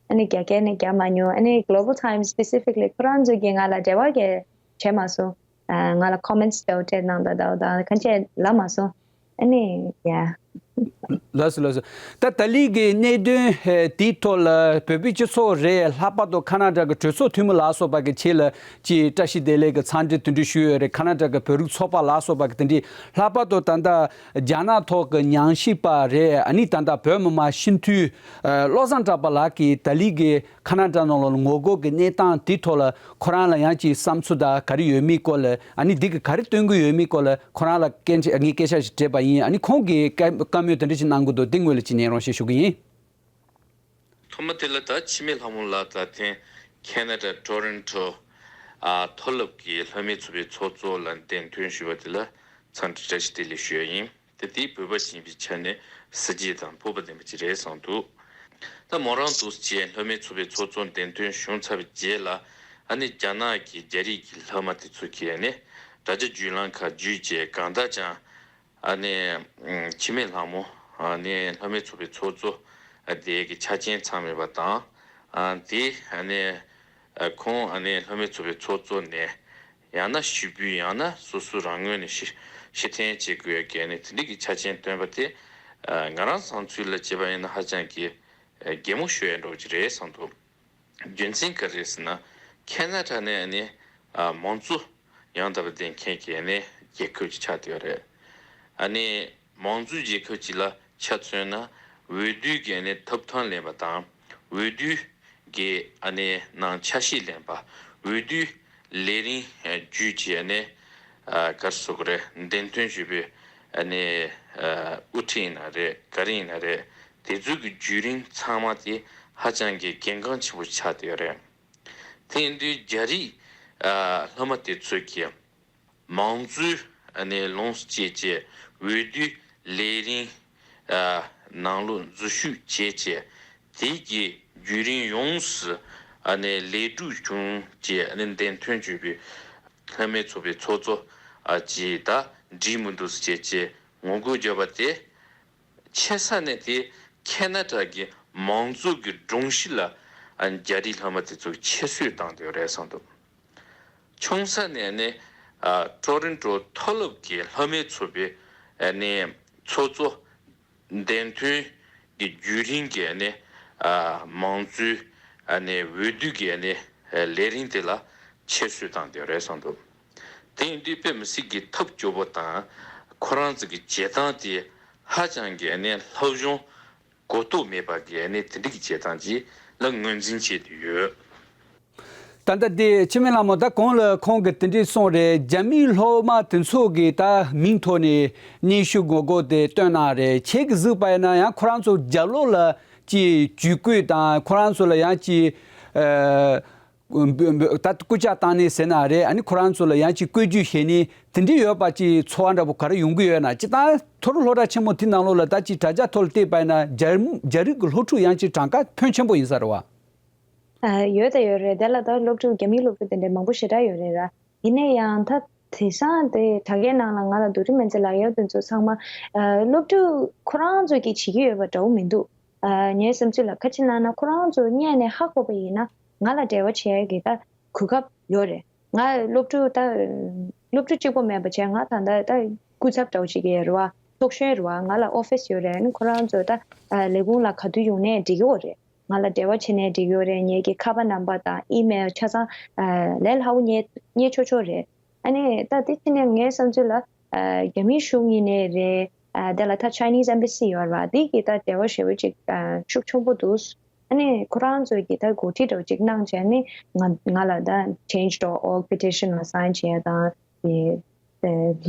ཨ་ནི་རྒྱ་སྐད་ནི་རྒྱག་མ་མྱོང་། ཨ་ནི་Global Times specifically ཁོ་རང་ཚོས་ཀྱི་ང་ལ་འབྲེལ་བ་གི་བྱས་མ་སོང་། ཨ་ང་ལ་comments དེ་འདྲ་སྤྲད་གནང་དང་དང་དང་གང་ཅི་ལབ་མ་སོང་། ཨ་ནི་ཡ། ལགས་སོ་ལགས་སོ། ད་ད་ལི་གི་གནད་དོན་ཨེ་དེའི་ཐོག་ལ་བོད་པའི་སྤྱི་ཚོགས་རེད། ལྷག་པར་དུ་ཁ་ན་ཌ་གི་གྲོས་ཚོགས་འཐུས་མི་ལ་སོགས་པ་གི་ཆེད་ལ་ཅིག་བཀྲ་ཤིས་བདེ་ལེགས་ཀྱི་འཚམས་འདྲི་དེ་འདྲ་ཞུས་ཡོད་རེད། ཁ་ན་ཌ་གི་བོད་རིགས་ཚོགས་པ་ལ་སོགས་པ་གི་དེ་འདྲ། ལྷག་པར་དུ་ད་ལྟ་རྒྱ་ནག་ཐོག་གི་ཉམས་ཞིབ་པ་རེད། ཨ་ནི་ད་ལྟ་བོད་མི་མང་སྤྱི་འཐུས་ཨ་བློ་བཟང་གྲགས་པ་ལགས་ཀྱིས་ད་ལི་གི་ཁ་ན་ཌ་ནང་ལོགས་ལ་ངོ་རྒོལ་གྱི་གནས་སྟངས་དེ་ཐོག་ལ་ཁོ་རང་ལ་ཡང་ཅིག་བསམ་ཚུལ་དང་ག་རེ་ཡོད་མེད་སྐོར་ལ། ཨ་ནི་འདི་གི་ག་རེ་སྟོན་གྱི་ཡོད་མེད་སྐོར་ལ་ཁོ་རང་ལ་སྐད་ཆ་ངས་སྐད་ཆ་ཞིག་དྲིས་པ་ཡིན། ཨ་ནི་ཁོང་གིས་བཀའ་བཀའ་མོལ་དེ་འདྲ་ཞིག་གནང་གི་འདུག་དེ་ངོས་ལ་ཅིག་ཉན་རོགས་ཞེས་ཞུ་གི་ཡིན། ཐོག་མ་དེ་ལ་ད་འཆི་མེད་ལྷ་མོ་ལགས་ད་ཐེངས་ཁེ་ན་ཌ་ཊོ་རོན་ཊོ་ཨ་མཐོ་སློབ་ཀྱི་ལྷོད་མེད་ཚོགས་པའི་ཚོགས་གཙོ་ལ་འདེམས་ཐོན་ཞུས་པ་དེ་ལ་འཚམས་འདྲི་བཀྲ་ཤིས་བདེ་ལེགས་ཞུ་ཡ་ཡིན། དེ་དེའི་བོད་པ་ཞིག་ཡིན་པའི་ཆ་ནས་གཟི་བརྗིད་དང་སྤོབས་པ་ལྡན་པ་ཅིག་རེད་བསམ་འདུག་ད་མོ་རང་འདུག་སེ་བྱས་ལྷོད་མེད་ཚོགས་པའི་ཚོགས་གཙོ་འདེམས་ཐོན་བྱུང་ཚར་བའི་རྗེས་ལ་ཨ་ནི་རྒྱ་ནག་གི་རྒྱ་རིགས་ཀྱི་ལྷག་མ་དེ་ཚོ་གིས་ཨ་ནི་དྲ་རྒྱ་བརྒྱུད་ལམ་ཁག་བརྒྱུད་བྱས་གང་ལྟར་ཀྱང་ཨ་ནི་འཆི་མེད་ལྷ་མོ་ཨ་ནི་ལྷོད་མེད་ཚོགས་པའི་ཚོགས་གཙོ་ཨ་དེ་གི་ཆ་རྐྱེན་ཚང་མེད་པ་དང་ཨ་དེ་ཨ་ནི་ཨ་ཁོང་ཨ་ནི་ལྷོད་མེད་ཚོགས་པའི་ཚོགས་གཙོ་ནས་ཡང་ན་ཞུ་འབུལ་ཡང་ན་སོ་སོ་རང་ངོས་ནས་ཕྱི་ཕྱིར་འཐེན་བྱེད་དགོས་ཡ་གི་ཨ་ནི་དེ་འདྲ་གི་ཆ་རྐྱེན་བཏོན་པ་དེ་ཨ་ང་རང་བསམ་ཚུལ་ལ་བྱས་པ་ཡིན་ན་ཧ་ཅང་གི་ཨ་གད་མོ་ཤོར་ཡ་འདྲ་བོ་ཅིག་རེད་བསམ་འདུག་རྒྱུ་མཚན་ག་རེ་རེད་ཟེར་ན། ཁེ་ན་ཌ་ནས་ཨ་ནི་ཨ་མང་གཙོ་ཡང་དག་པར་ལྡན་མཁན་གྱི་ཨ་ནི་རྒྱལ་ཁབ་ཅིག་ཆགས་བསྡད་ཡོད་རེད། ཨ་ནི་མང་གཙོའི་རྒྱལ་ཁབ་ཅིག་ལ་ཆ་མཚོན་ན་འོས་བསྡུ་གི་ཨ་ནི་ཐོབ་ཐང་ལེན་པ་དང་། འོས་བསྡུ་གི་ཨ་ནི་ནང་ཆ་ཤས་ལེན་པ། འོས་བསྡུ་ལས་རིམ་བརྒྱུད་ཀྱི་ཨ་ནི་ཨ་ག་རེ་ཟེར་དགོས་རེད། འདེམས་ཐོན་ཞུས་པའི་ཨ་ནི་ཨ་དབུ་ཁྲིད་ཡིན་ན་རེད། ག་རེ་ཡིན་ན་རེད། དེ་ཚོའི་གི་བརྒྱུད་རིམ་ཚང་མ་དེ་ཧ་ཅང་གི་གལ་འགངས་ཆེན་པོ་ཆགས་བསྡད་ཡོད་རེད། དེ་ཡིན་དུས་རྒྱ་རིགས་ཨ་ལྷག་མ་དེ་ཚོས་ཀྱིས་མང་གཙོའི་ཨ་ནི་ལོངས་སུ་སྤྱད་བྱས་འོས་བསྡུའི་ལས་རིམ་ཨ་ནང་ལོགས་འཛུལ་ཞུགས་བྱས་བྱས་དེ་གི་བརྒྱུད་རིམ་ཡོངས་སུ་ཨ་ནི་ལས་སྒྲུབ་བྱུང་བྱས་ཨ་ནི་འདེམས་ཐོན་བྱས་པའི་ལྷག་མའི་ཚོགས་པའི་ཚོགས་གཙོ་ཨ་ཅིག་ད་འགྲིག་མི་འདུག་ཟེར་བྱས་བྱས་ངོ་རྒོལ་བརྒྱབ་པ་དེ། ཆེ་ས་ནས་དེ་ཁེ་ན་ཌ་གི་མང་གཙོ་གི་སྒྲོམ་གཞི་ལ་ཨ་རྒྱ་རིགས་ལྷག་མ་དེ་ཚོ་ཁྱད་གསོད་བཏང་བསྡད་ཡོད་རེད་བསམ་འདུག་ཆུང་ས་ནས་ནི་ཨ་ཊོ་རོན་ཊོ་མཐོ་སློབ་ཀྱི་ལྷག་མའི་ཚོགས་པའི་ཨ་ནི་ཚོགས་གཙོ་འདེམས་ཐོན་གྱི་བརྒྱུད་རིམ་གྱི་ཨ་ནི་ཨ་མང་གཙོའི་ཨ་ནི་འོས་བསྡུ་གི་ཨ་ནི་ལས་རིམ་དེ་ལ་ཁྱད་གསོད་བཏང་བསྡད་ཡོད་རེད་བསམ་འདུག་དེ་ཡིན་དུས་དཔེ་མི་སྲིད་ཀྱི་ཐབས་སྐྱོ་པོ་དང་ཁོ་རང་ཚོ་གི་བྱེད་སྟངས་དེ་ཧ་ཅང་གི་ཨ་ནི་ལྷག་གཞུང་གོ་རྟོགས་མེད་པ་གི་ཨ་ནི་དེ་འདྲ་གི་བྱེད་སྟངས་ཅིག་ལ་ངོས་འཛིན་བྱེད་དུ་ཡོད། ད་ལྟ་དེ་འཆི་མེད་ལྷ་མོ་ད་གོང་ལ་ཁོང་གི་དེ་འདྲ་གསུངས་རེད། རྒྱ་མིའི་སློབ་མ་དེ་ཚོ་གི་ད་མིང་ཐོག་ནས་སྙན་ཞུ་ངོ་རྒོལ་དེ་བཏོན་གནང་རེད། ཁྱེད་ཀྱི་གཟིགས་པ་ཡིན་ན་ཡང་ཁོ་རང་ཚོ་རྒྱབ་ལོགས་ལ་ཅིག་ཇུས་འགོད་དང་ཁོ་རང་ཚོ་ལ་ཡང་ཅིག་ཨ། ད་སྐུལ་ལྕག་བཏང་ནས་ཟེར་ན་རེད། ཨ་ནི་ཁོ་རང་ཚོ་ལ་ཡང་ཅིག་བཀོད་ཇུས་བྱས་ནས་དེ་འདྲ་ཡོད་པ་ཅིག་ཚོར་བ་འདྲ་པོ་ག་རེ་ཡོང་གི་ཡོད་ན། སྤྱིར་བཏང་མཐོ་རིམ་སློབ་གྲྭ་ཆེན་མོ་དེ་ནང་ལོགས་ལ་ད་ཅིག་དྲ་རྒྱ་ཐོག་ལ་བལྟས་པ་ཡིན་ན་རྒྱ་རྒྱ་རིགས་ཀྱི་སློབ་ཕྲུག་ཡང་ཅིག་གྲངས་ཀ་ཕོན་ཆེན་པོ་ཡིན་ས་རེད་བ། ཨ་ཡོད་ད་ཡོད་རེད། དེ་ལ་ད་སློབ་ཕྲུག་རྒྱ་མིའི་སློབ་ཕྲུག་དེ་འདྲ་མང་པོ་ཞེ་དྲག་ཡོད་རེད་ར། ཡིན་ན་ཡང་ད་དེང་སང་དེ་དྲ་རྒྱའི་ནང་ལ་ང་ལ་རྡོ་རིང་མན་ཚེ་ལབ་ཡག་དེ་ཚོ་ཚང་མ་ཨ་སློབ་ཕྲུག་ཁོ་རང་ཚོ་གིས་བྱེད་ཀྱི་ཡོད་པ་འདྲ་བོ་མི་འདུག་ཨ་ངའི་བསམ་ཚུལ་ལ་ཁ་ཆེ་གནང་ན་ཁོ་རང་ཚོ་སྔོན་ནས་ཧ་གོ་བ་ཡིན་ན་ང་ལ་འབྲེལ་བ་བྱེད་ཡ་གི་ད་གོ་སྐབས་ཡོད་རེད། ང་སློབ་ཕྲུག་ད་སློབ་ཕྲུག་གཅིག་པོ་མེད་པ་བྱས་ང་ད་ལྟ་ད་སྐུ་ཚབ་འདྲ་བོ་ཅིག་ཡོད་རེད་བ། ཚོགས་གཞོན་རེད་བ། ང་ལ་ཨོ་ཕིས་ཡོད་རེད། ཨ་ནི་ཁོ་རང་ཚོ་ད་ཨ་ལས་ཁུངས་ལ་ག་དུས་ཡོང་ནའི་འགྲིག་གི་ཡོད་རེད། ང་ལ་འབྲེལ་བ་བྱས་ནའི་འགྲིག་གི་ཡོད་རེད། ངེད་ཀྱི་ཁ་པར་ནམ་བར་དང་ཨི་མེལ་ཆ་ཚང་ཨ་ལས་སླ་བོ་རྙེད་རྙེད་ཆོག་ཆོག་རེད། ཨ་ནི་ད་དེ་ཕྱིན་ནས་ངའི་བསམ་ཚུལ་ལ་ཨ་རྒྱ་མིའི་གཞུང་ཡིན་ནའི་རེད། ཨ་དེ་ལ་ད་Chinese Embassy ཡོད་རེད་བ། དེ་གི་ད་འབྲེལ་བ་ཞེ་པོ་ཅིག་ཨ་ཤུགས་ཆེན་པོ་འདུག་ཨ་ནི་ཁོ་རང་ཚོས་ཀྱི་ད་འགོ་ཁྲིད་འདྲ་བོ་ཅིག་གནང་བྱས་ནི་ང་ང་ལ་ད་change dot org petition ལ་sign བྱས་དང་དེ་དེ་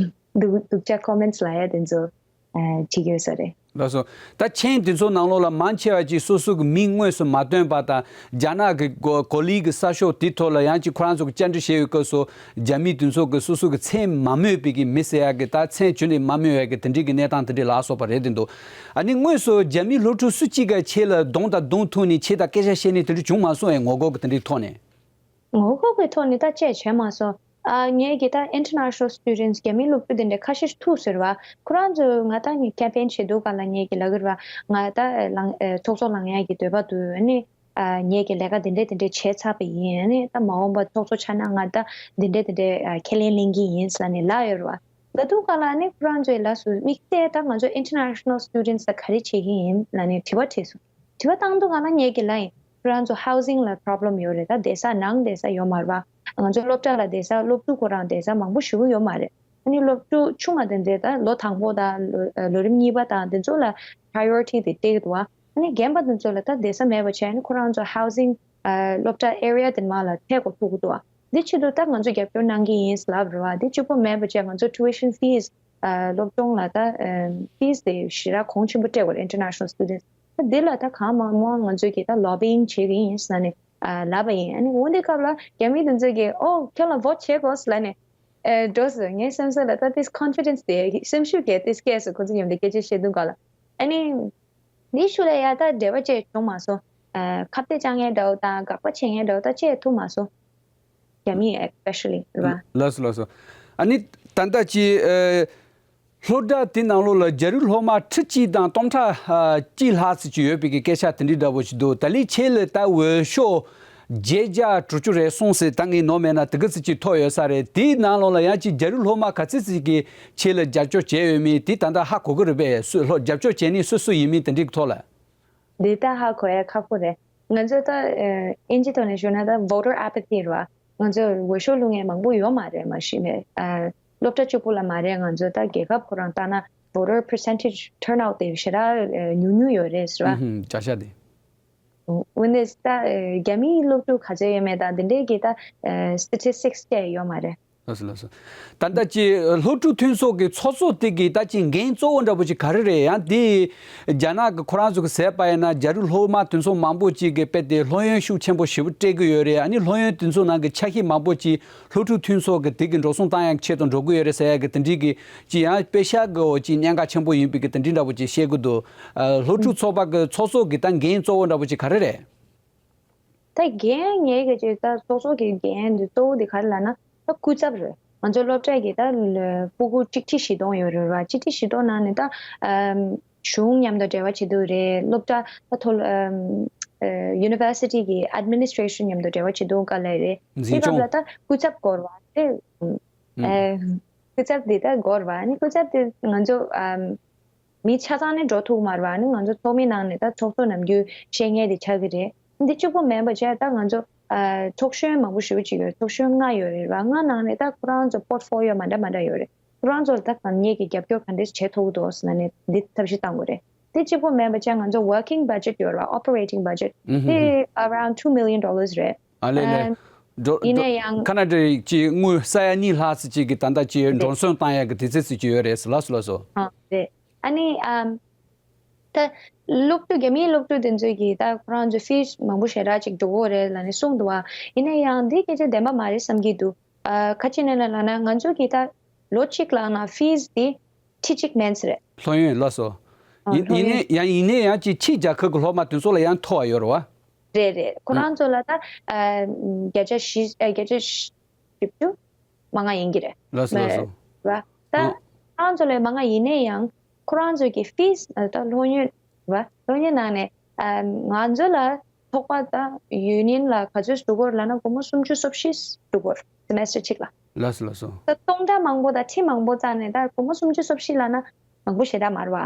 སྡུག་སྡུག་ཅག་comments ལབ་ཡ་དེ་ཚོ། བྱེད་ཀྱི་ཡོད་ས་རེད། ལགས་སོ། ད་མཆན་དེ་ཚོ་ནང་ལོགས་ལ་མང་ཆེ་བ་ཅིག་སོ་སོ་གི་མིང་དངོས་སུ་མ་བཏོན་པ་དང་རྒྱ་ནག་གི་གོ་གོ་ལི་གི་གསར་ཤོག་དེ་ཐོག་ལ་ཡང་ཅིག་ཁོ་རང་ཚོ་གི་བཅར་འདྲི་བྱས་ཡོད་སྐབས་སུ་རྒྱ་མི་དེ་ཚོ་གི་སོ་སོ་གི་མཚན་མ་སྨོས་པའི་གི་མི་ཟེར་ཡག་གི་ད་མཚན་བརྗོད་ནས་མ་སྨོས་ཡག་གི་དེ་འདྲའི་གི་གནས་སྟངས་དེ་འདྲའི་ལ་སོགས་པ་རེད་དེ་འདུག་ཨ་ནི་དངོས་སུ་རྒྱ་མི་སློབ་ཕྲུག་སུ་གཅིག་ག་ཁྱེད་ལ་གདོང་དང་གདོང་ཐུག་ནས་ཁྱེད་དང་སྐད་ཆ་བཤད་ནས་དེ་འདྲ་བྱུང་མ་སོང་ཨེ། ངོ་རྒོལ་གི་དེ་འདྲའི་ཐོག་ནས། ངོ་རྒོལ་གྱི་ཐོག་ནས་ད་བཅས་བྱས་མ་སོང་། ཨ་ངས་ཀྱི་ད་international students རྒྱ་མིའི་སློབ་ཕྲུག་དེ་འདྲ་ཁ་ཤས་ཐུག་ཟེར་བ། ཁོ་རང་ཚོས་ང་ད་ངས་campaign བྱེད་དུས་སྒང་ལ་ངས་ཀྱི་ལབ་ཀྱི་རེད་བ། ང་ད་ལངས་ཨ་ཚོགས་གཙོ་ལངས་ཡག་གི་འདོད་པ་འདུག་ཨ་ནི་ཨ་ངས་ཀྱི་ལས་ཀ་དེ་འདྲ་དེ་འདྲ་བྱས་ཚར་བ་ཡིན། ཨ་ནི་ད་མ་འོངས་པ་ཚོགས་གཙོ་ཆགས་ན་ང་ད་དེ་འདྲ་དེ་འདྲ་ཨ་ཁས་ལེན་ལེན་གྱི་ཡིན་ཟེར་ནས་ལབ་ཡོད་རེད་བ། ལབ་དུས་སྒང་ལ་ཨ་ནི་ཁོ་རང་ཚོས་ལབ་སོང་། དམིགས་བསལ་ད་ང་ཚོ་international students ལ་ག་རེ་བྱེད་ཀྱི་ཡིན་ལབ་ནས་དྲི་བ་དྲིས་སོང་། དྲི་བ་བཏང་དུས་སྒང་ལ་ངས་ཀྱི་ལབ་ཡིན། ཁོ་རང་ཚོ་housing ལ་problem ཡོད་རེད། ད་བསྡད་ས་ནང་བསྡད་ས་ཡོད་མ་རེད་པ། ང་ཚོ་སློབ་གྲྭ་ལ་བསྡད་ས་སློབ་ཕྲུག་ཁོ་རང་བསྡད་ས་མང་པོ་ཞེ་པོ་ཡོད་མ་རེད། ཨ་ནི་སློབ་ཕྲུག་ཆུང་བ་དེ་འདྲས་ད་ལོ་དང་པོ་དང་ལོ་ལོ་རིམ་གཉིས་པ་དང་དེ་ཚོ་ལ་priority དེ་སྤྲད་ཀྱི་འདུག་ཨ་ནི་རྒན་པ་དེ་ཚོ་ལ་ད་བསྡད་ས་མེད་པ་བྱས། ཨ་ནི་ཁོ་རང་ཚོ་housing སློབ་གྲྭ་area དེ་མ་ལ་ཐད་གོ་ཐུག་གི་འདུག་འདི་ཆེད་དུ་ད་ང་ཚོ་རྒྱབ་སྐྱོར་གནང་གི་ཡིན་ལབ་རེད་བ། འདི་གཅིག་པོ་མེད་པ་བྱས་ང་ཚོ་tuition fees སློབ་སྦྱོང་ལ་ད་fees དེ་ཞེ་དྲག་གོང་ཆེན་པོ་སྤྲད་དགོས་རེད། international students ད་འདི་ལ་ད་གང་མང་མང་ང་ཚོས་ཀྱིས་ད་lobbying བྱེད་ཀྱི་ཡིན་ཟེར་ནས་ལབ་པ་ཡིན། ཨ་ནི་འོ་འདི་སྐབས་ལ་རྒྱ་མི་དེ་ཚོས་ཀྱིས་ཨོ་ཁྱོད་ལ་vote བྱེད་དགོས་ལབ་ནས་འགྲོ་སོང་། ངའི་སེམས་གསོ་ལ་ད་དེ་confidence དེ་སེམས་ཤུགས་དེ་སྐྱེས་སོང་། ཁོ་ཚོ་མཉམ་དུ་སྐད་ཆ་བཤད་དུས་སྒང་ལ་ཨ་ནི། འདིའི་ཤུལ་ལ་ཡ་ད་འབྲེལ་བ་བཅས་བྱུང་མ་སོང་། ཨ་ཁ་གཏད་བཅག་མཁན་འདྲ་བོ་དང་དགག་པ་བྱེད་མཁན་འདྲ་བོ་ད་བཅས་ཐུག་མ་སོང་། རྒྱ་མི་especially རེད་བ། ལགས་སོ་ལགས་སོ། ཨ་ནི་ད་ལྟ་ཅི་ཨ་སློབ་གྲྭ་དེ་ནང་ལོགས་ལ་རྒྱ་རིགས་སློབ་མ་ཁྲི་གཅིག་དང་སྟོང་ཕྲག་ཨ་གཅིག་ལྷག་ཙམ་ཅིག་ཡོད་པའི་གི་སྐད་ཆ་དེ་འདྲའི་འདྲ་བོ་ཞིག་འདུག་ད་ལན་ཁྱེད་ལ་ད་འོས་ཤོག་བརྒྱད་བརྒྱ་དྲུག་ཅུ་རེ་སོང་ཟེར་ད་ངས་ནོར་མེད་ན་དེ་ག་ཙམ་ཅིག་ཐོབ་ཡོད་ས་རེད། དེའི་ནང་ལོགས་ལ་ཡང་ཅིག་རྒྱ་རིགས་སློབ་མ་ག་ཚོད་ཙམ་གྱིས་ཁྱེད་ལ་རྒྱབ་སྐྱོར་བྱས་ཡོད་མེད་དེ་ད་ལྟ་ཧ་གོ་གི་རེད་པས། སུ་སློབ་རྒྱབ་སྐྱོར་བྱས་ནི་སུ་སུ་ཡིན་མིན་དེ་འདྲའི་ཐོག་ལ། འདི་ད་ཧ་གོ་ཡ་ཁག་པོ་རེད། ང་ཚོ་ད་ཨིན་ཇི་ཐོག་ནས་ཞུས་ན་ད་voter apathy རེད་བ། ང་ཚོ་འོས་ཤོག་བླུག་མཁན་མང་པོ་ཡོད་མ་རེད། མ་གཞི་ནས་སློབ་གྲྭ་གཅིག་པུ་ལ་མ་རེད། ང་ཚོ་ད་རྒྱལ་ཁབ་ཁོ་རང་ལྟ་ན་voter percentage turnout དེ་ཞེ་དྲག་ཉུང་ཉུང་ཡོད་རེད་ཟེར་བ། ཨུ་ཧུམ་བྱ་ཤ་དེ། འོན་ཏེ་ད་རྒྱ་མིའི་སློབ་ཕྲུག་ག་ཚོད་ཡོད་མེད་དང་དེ་འདྲའི་གི་ད་statistics བཅས་ཡོད་མ་རེད། ལགས་སོ་ལགས་སོ། ད་ལྟ་ཅི་སློབ་ཕྲུག་མཐུན་ཚོགས་ཀྱི་ཚོགས་གཙོ་དེ་གི་ད་ཅི་འགན་གཙོ་བོ་འདྲ་པོ་ཅིག་ག་རེ་རེད། ཡང་དེ་རྒྱ་ནག་གི་ཁོ་རང་ཚོ་གི་ཟེར་བ་ཡིན་ན་རྒྱ་རིགས་སློབ་མ་དེ་ཚོ་མང་པོ་ཅིག་གི་དཔེ་དེ་སློབ་ཡོན་ཤུགས་ཆེན་པོ་ཞེ་པོ་སྤྲད་གི་ཡོད་རེད། ཨ་ནི་སློབ་ཡོན་དེ་ཚོ་ནང་གི་ཆ་ཤས་མང་པོ་ཅིག་སློབ་ཕྲུག་མཐུན་ཚོགས་ཀྱི་དེ་གི་འགྲོ་སོང་བཏང་ཡག་ཆེད་དུ་འགྲོ་གི་ཡོད་རེད་ཟེར་ཡག་གི་དེ་འདྲའི་གི་ཅི་ཡང་དཔེ་ཤག་གི་འོ་ཅི་གནད་འགག་ཆེན་པོ་ཡིན་པའི་གི་དེ་འདྲའི་འདྲ་པོ་ཅིག་བཤད་གི་འདུག་ཨ། སློབ་ཕྲུག་ཚོགས་པ་གི་ཚོགས་གཙོ་གི་ད་འགན་གཙོ་བོ་འདྲ་པོ་ཅིག་ག་རེ་རེད། ད་འགན་ངའི་གི་ཅིག་ད་ཚོགས་གཙོ་གི་འགན་འདི་གཙོ་བོ་འདི་ག་རེ་ལབ་ན་ད་སྐུ་ཚབ་རེད། ང་ཚོ་སློབ་གྲྭ་གི་ད་ལ་སྤུ་གུ་གཅིག་ཁྲི་བཞི་སྟོང་ཡོད་རེད་བ། གཅིག་ཁྲི་བཞི་སྟོང་ནང་ནས་ད་ཨམ་གཞུང་མཉམ་དུ་འབྲེལ་བ་བྱེད་དུས་རེད། སློབ་གྲྭ་ད་མཐོ་ཨམ་ཨ་university གི་administration མཉམ་དུ་འབྲེལ་བ་བྱེད་དུས་ག་ལ་རེད། འཛིན་དེ་སྐབས་སྐྱོང་ལ་ད་སྐུ་ཚབ་སྐོར་བ་དེ་ཨ་སྐུ་ཚབ་འདི་ད་སྐོར་བ་ནི་སྐུ་ཚབ་དེ་ང་ཚོ་ཨམ་མི་ཆ་ཚང་ནས་འགྲོ་ཐུབ་མ་རེད་བ། ནི་ང་ཚོ་ཚོགས་མི་ནང་ནས་ད་ཚོགས་གཙོ་ནམ་རྒྱུན་བཤད་མཁན་དེ་ཆགས་ཀྱི་རེད། འདི་གཅིག་པོ་མིན་པ་བྱས་ད་ང་ཚོ་ཨ་ཚོགས་གཞོན་མང་པོ་ཞེ་པོ་ཅིག་ཡོད་རེད། ཚོགས་གཞོན་ལྔ་ཡོད་རེད་བ། ལྔ་ནང་ནས་ད་ཁོ་རང་ཚོ་portfolio མ་འདྲ་མ་འདྲ་ཡོད་རེད། ཁོ་རང་ཚོ་ལ་ད་གང་ཉིད་ཀྱི་རྒྱབ་སྐྱོར་ག་འདྲས་བྱེད་ཐུབ་ཀྱི་འདུག་ཟེར་ནས་འདི་ཐབས་ཤེས་བཏང་དགོས་རེད། འདི་གཅིག་པོ་མིན་པ་བྱས་ང་ཚོ་working budget ཡོད་རེད་བ། operating budget དེ་around two million dollars རེད། ཨ་ལས་ལས། ཨམ་འགྲོ་ཡིན་ན་འགྲོ་ཡང་ཁ་ན་ཌའི་ཅིག་དངུལ་ས་ཡ་གཉིས་ལྷག་ཙམ་ཅིག་གི་ད་ལྟ་ཅིག་འགྲོ་སོང་བཏང་ཡག་གི་དུས་ཚོད་ཅིག་ཡོད་རེད་ཟེར། ལགས་སོ་ལགས་སོ། ཨ་རེད། ཨ་ནི་ཨམ་ད་སློབ་ཕྲུག་རྒྱ་མིའི་སློབ་ཕྲུག་དེ་ཚོས་ཀྱིས་ད་ཁོ་རང་ཚོ་fees མང་པོ་ཞེ་དྲག་ཅིག་འགྲོ་གི་རེད་ལབ་ནས་གསུངས་འདུག་བ། ཡིན་ན་ཡང་འདི་སྐད་ཆ་བདེན་པ་མ་རེད་བསམ་གྱི་འདུག་ཨ་ཁ་ཅིག་ནས་ལབ་ན་ང་ཚོ་གིས་ད་ལོ་གཅིག་ལ་ན་fees དེ་ཁྲི་གཅིག་མིན་ས་རེད། སློབ་ཡོན་ལགས་སོ། ཨ་ཡིན་སློབ་ཡིན་ཡོན་ནའི་ཡང་ཡིན་ནའི་ཡང་ཅིག་ཕྱི་རྒྱལ་ཁབ་ཀྱི་སློབ་མ་དེ་ཚོ་ལ་ཡང་མཐོ་བ་ཡོད་རེད་བ། རེད་རེད། ཁོ་ཨ་རང་ཚོ་ལ་ད་ཨ་བརྒྱ་ཆ་བཞི་ཨ་བརྒྱ་ཆ་བཞི་བཅུ་མང་ང་ཡིན་གྱི་རེད། ལགས་སོ་ལགས་སོ། རེད་བ། ད་ཨ་ཁོ་རང་ཚོ་ལ་མང་ང་ཡིན་ནའི་ཡང་ཁོ་རང་ཚོ་གི་fees ཨ་ད་སློབ་ཡོན་རེད་བ། སློབ་ཡོན་ནང་ནས་ཨ་ང་ཚོ་ལ་ཚོགས་པ་དང་union ལ་ག་ཚོད་ཞུ་དགོས་ལབ་ན་སྒོར་མོ་སུམ་ཅུ་སོ་བཞི་ཞུ་དགོས་རེད། semester གཅིག་ལ། ལགས་སོ་ལགས་སོ། ད་སྟོང་ཕྲག་མང་པོ་དང་ཁྲི་མང་པོ་བཙལ་ནས་ད་སྒོར་མོ་སུམ་ཅུ་སོ་བཞི་ལབ་ན་མང་པོ་ཞེ་དྲག་མ་རེད་བ།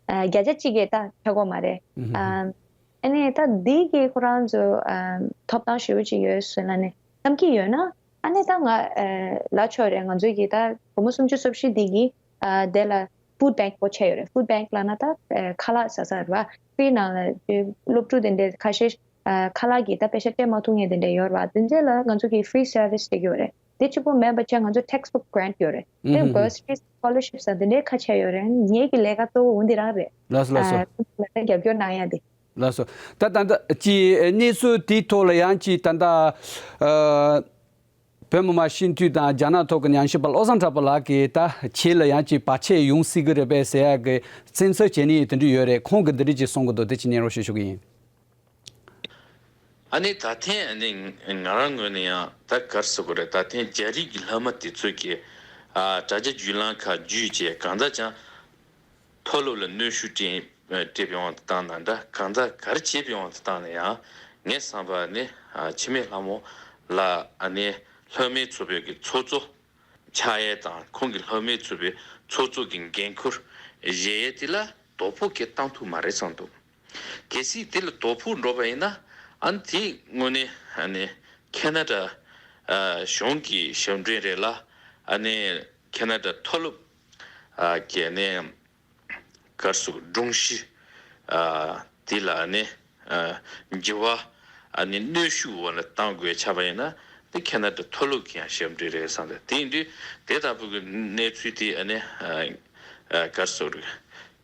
ཨ་བརྒྱ་ཆ་གཅིག་གིས་ད་ཆགས་ཀྱི་མ་རེད། ཨ་ཨ་ནི་ད་འདི་གིས་ཁོ་རང་ཚོ་ཨ་ཐོབ་ཐང་ཞེ་པོ་ཅིག་ཡོད་ཟེར་ལབ་ནས་བསམ་གྱི་ཡོད་ན། ཨ་ནི་ད་ང་ཨ་ལབ་ཆོག་རེད། ང་ཚོ་གིས་ད་སྒོར་མོ་སུམ་ཅུ་སོ་བཞི་འདི་གིས་ཨ་དེ་ལ་food bank པོ་ཆགས་ཡོད་རེད། food bank ལབ་ན་ད་ཨ་ཁ་ལག་ཟ་ས་རེད་བ། free ནང་ལ་སློབ་ཕྲུག་དེ་འདྲའི་ཁ་ཤས་ཨ་ཁ་ལག་གི་ད་པེ་ཤ་སྤྲད་མ་ཐུབ་མཁན་དེ་འདྲ་ཡོད་རེད་བ། དེ་འདྲ་ལ་ང་ཚོ་གིས་free service སྤྲད་ཀྱི་ཡོད་རེད། དེ་གཅིག་པོ་མེད་པ་བྱས་ང་ཚོ་textbook grant ཡོད་རེད། དེ་ཨུ་ཧུ། Bursary scholarships ཟེར་དེ་འདྲའི་ཁ་ཕྱེ་ཡོད་རེད། ངེད་ཀྱི་ལས་ཀ་གཙོ་བོ་འོ་འདི་རང་རེད། ལགས་སོ་ལགས་སོ། ཨ་རྒྱབ་སྐྱོར་གནང་ཡ་དེ། ལགས་སོ། ད་ད་ལྟ་ཅི་གནས་ཚུལ་དེའི་ཐོག་ལ་ཡང་ཅི་ད་ལྟ་ཨ། བོད་མི་མང་སྤྱི་འཐུས་དང་རྒྱ་ནག་ཐོག་གི་ཉམས་ཞིབ་པ་བློ་བཟང་གྲགས་པ་ལགས་ཀྱིས་ད་ཁྱེད་ལ་ཡང་ཅིག་བར་ཆད་ཡོང་སྲིད་ཀྱི་རེད་པས་ཟེར་ཡག་གི་སེམས་འཚབ་བྱེད་ནི་དེ་འདྲ་ཡོད་རེད། ཁོང་གིས་འདི་འདྲ་ཅིག་གསུང་གི་འདུག་དེ་ཅིག་སྙན་རོ་ཞུ་ཞུ་གི་ཡིན། ཨ་ནི་ད་ཐེངས་ཨ་ནི་ང་རང་ངོས་ནས་ཡང་ད་ག་རེ་ཟེར་དགོས་རེད། ད་ཐེངས་རྒྱ་རིགས་ཀྱི་སློབ་མ་དེ་ཚོ་གིས་ཨ་དྲ་རྒྱ་བརྒྱུད་ལམ་ཁག་བརྒྱུད་བྱས་གང་ལྟར་ཀྱང་མཐོ་སློབ་ལ་གནོན་ཤུགས་སྤྲད་སྤྲད་པའི་དབང་དུ་བཏང་ན་འདྲ། གང་ལྟར་ག་རེ་བྱས་པའི་དབང་དུ་བཏང་ན་ཡང་ངའི་བསམ་པར་ནི་ཨ་འཆི་མེད་ལྷ་མོ་ལགས་ཨ་ནི་སློབ་མའི་ཚོགས་པའི་གི་ཚོགས་གཙོ་ཆགས་ཡས་དང་ཁོང་གི་སློབ་མའི་ཚོགས་པའི་ཚོགས་གཙོ་གི་འགན་ཁུར་བཞེས་ཡས་དེ་ལ་དོ་ཕོག་གི་བཏང་ཐུབ་མ་རེད་བསམ་འདུག་གལ་སྲིད་དེ་ལ་དོ་ཕོག་འགྲོ་བ་ཡིན་ན་ཨ་ནི་དེའི་དངོས་གནས་ཨ་ནི་ཁེ་ན་ཌ་ཨ་གཞུང་གི་ཞབས་འདྲེན་རེད་ལ། ཨ་ནི་ཁེ་ན་ཌ་མཐོ་སློབ་ཨ་གི་ཨ་ནི་ག་རེ་ཟེར་དགོས། སྒྲོམ་གཞི་ཨ་དེ་ལ་ཨ་ནི་ཨ་འགྱུར་བ་ཨ་ནི་གནོན་ཤུགས་འོག་ལ་བཏང་དགོས་ཆགས་པ་ཡིན་ན་དེ་ཁེ་ན་ཌ་མཐོ་སློབ་ཀྱི་ཡང་ཞབས་འདྲེན་རེད་བསམ་འདུག་དེ་ཡིན་དུས་དེ་ལྟ་བུ་གི་གནས་ཚུལ་དེ་ཨ་ནི་ཨ་ཨ་ག་རེ་ཟེར་དགོས།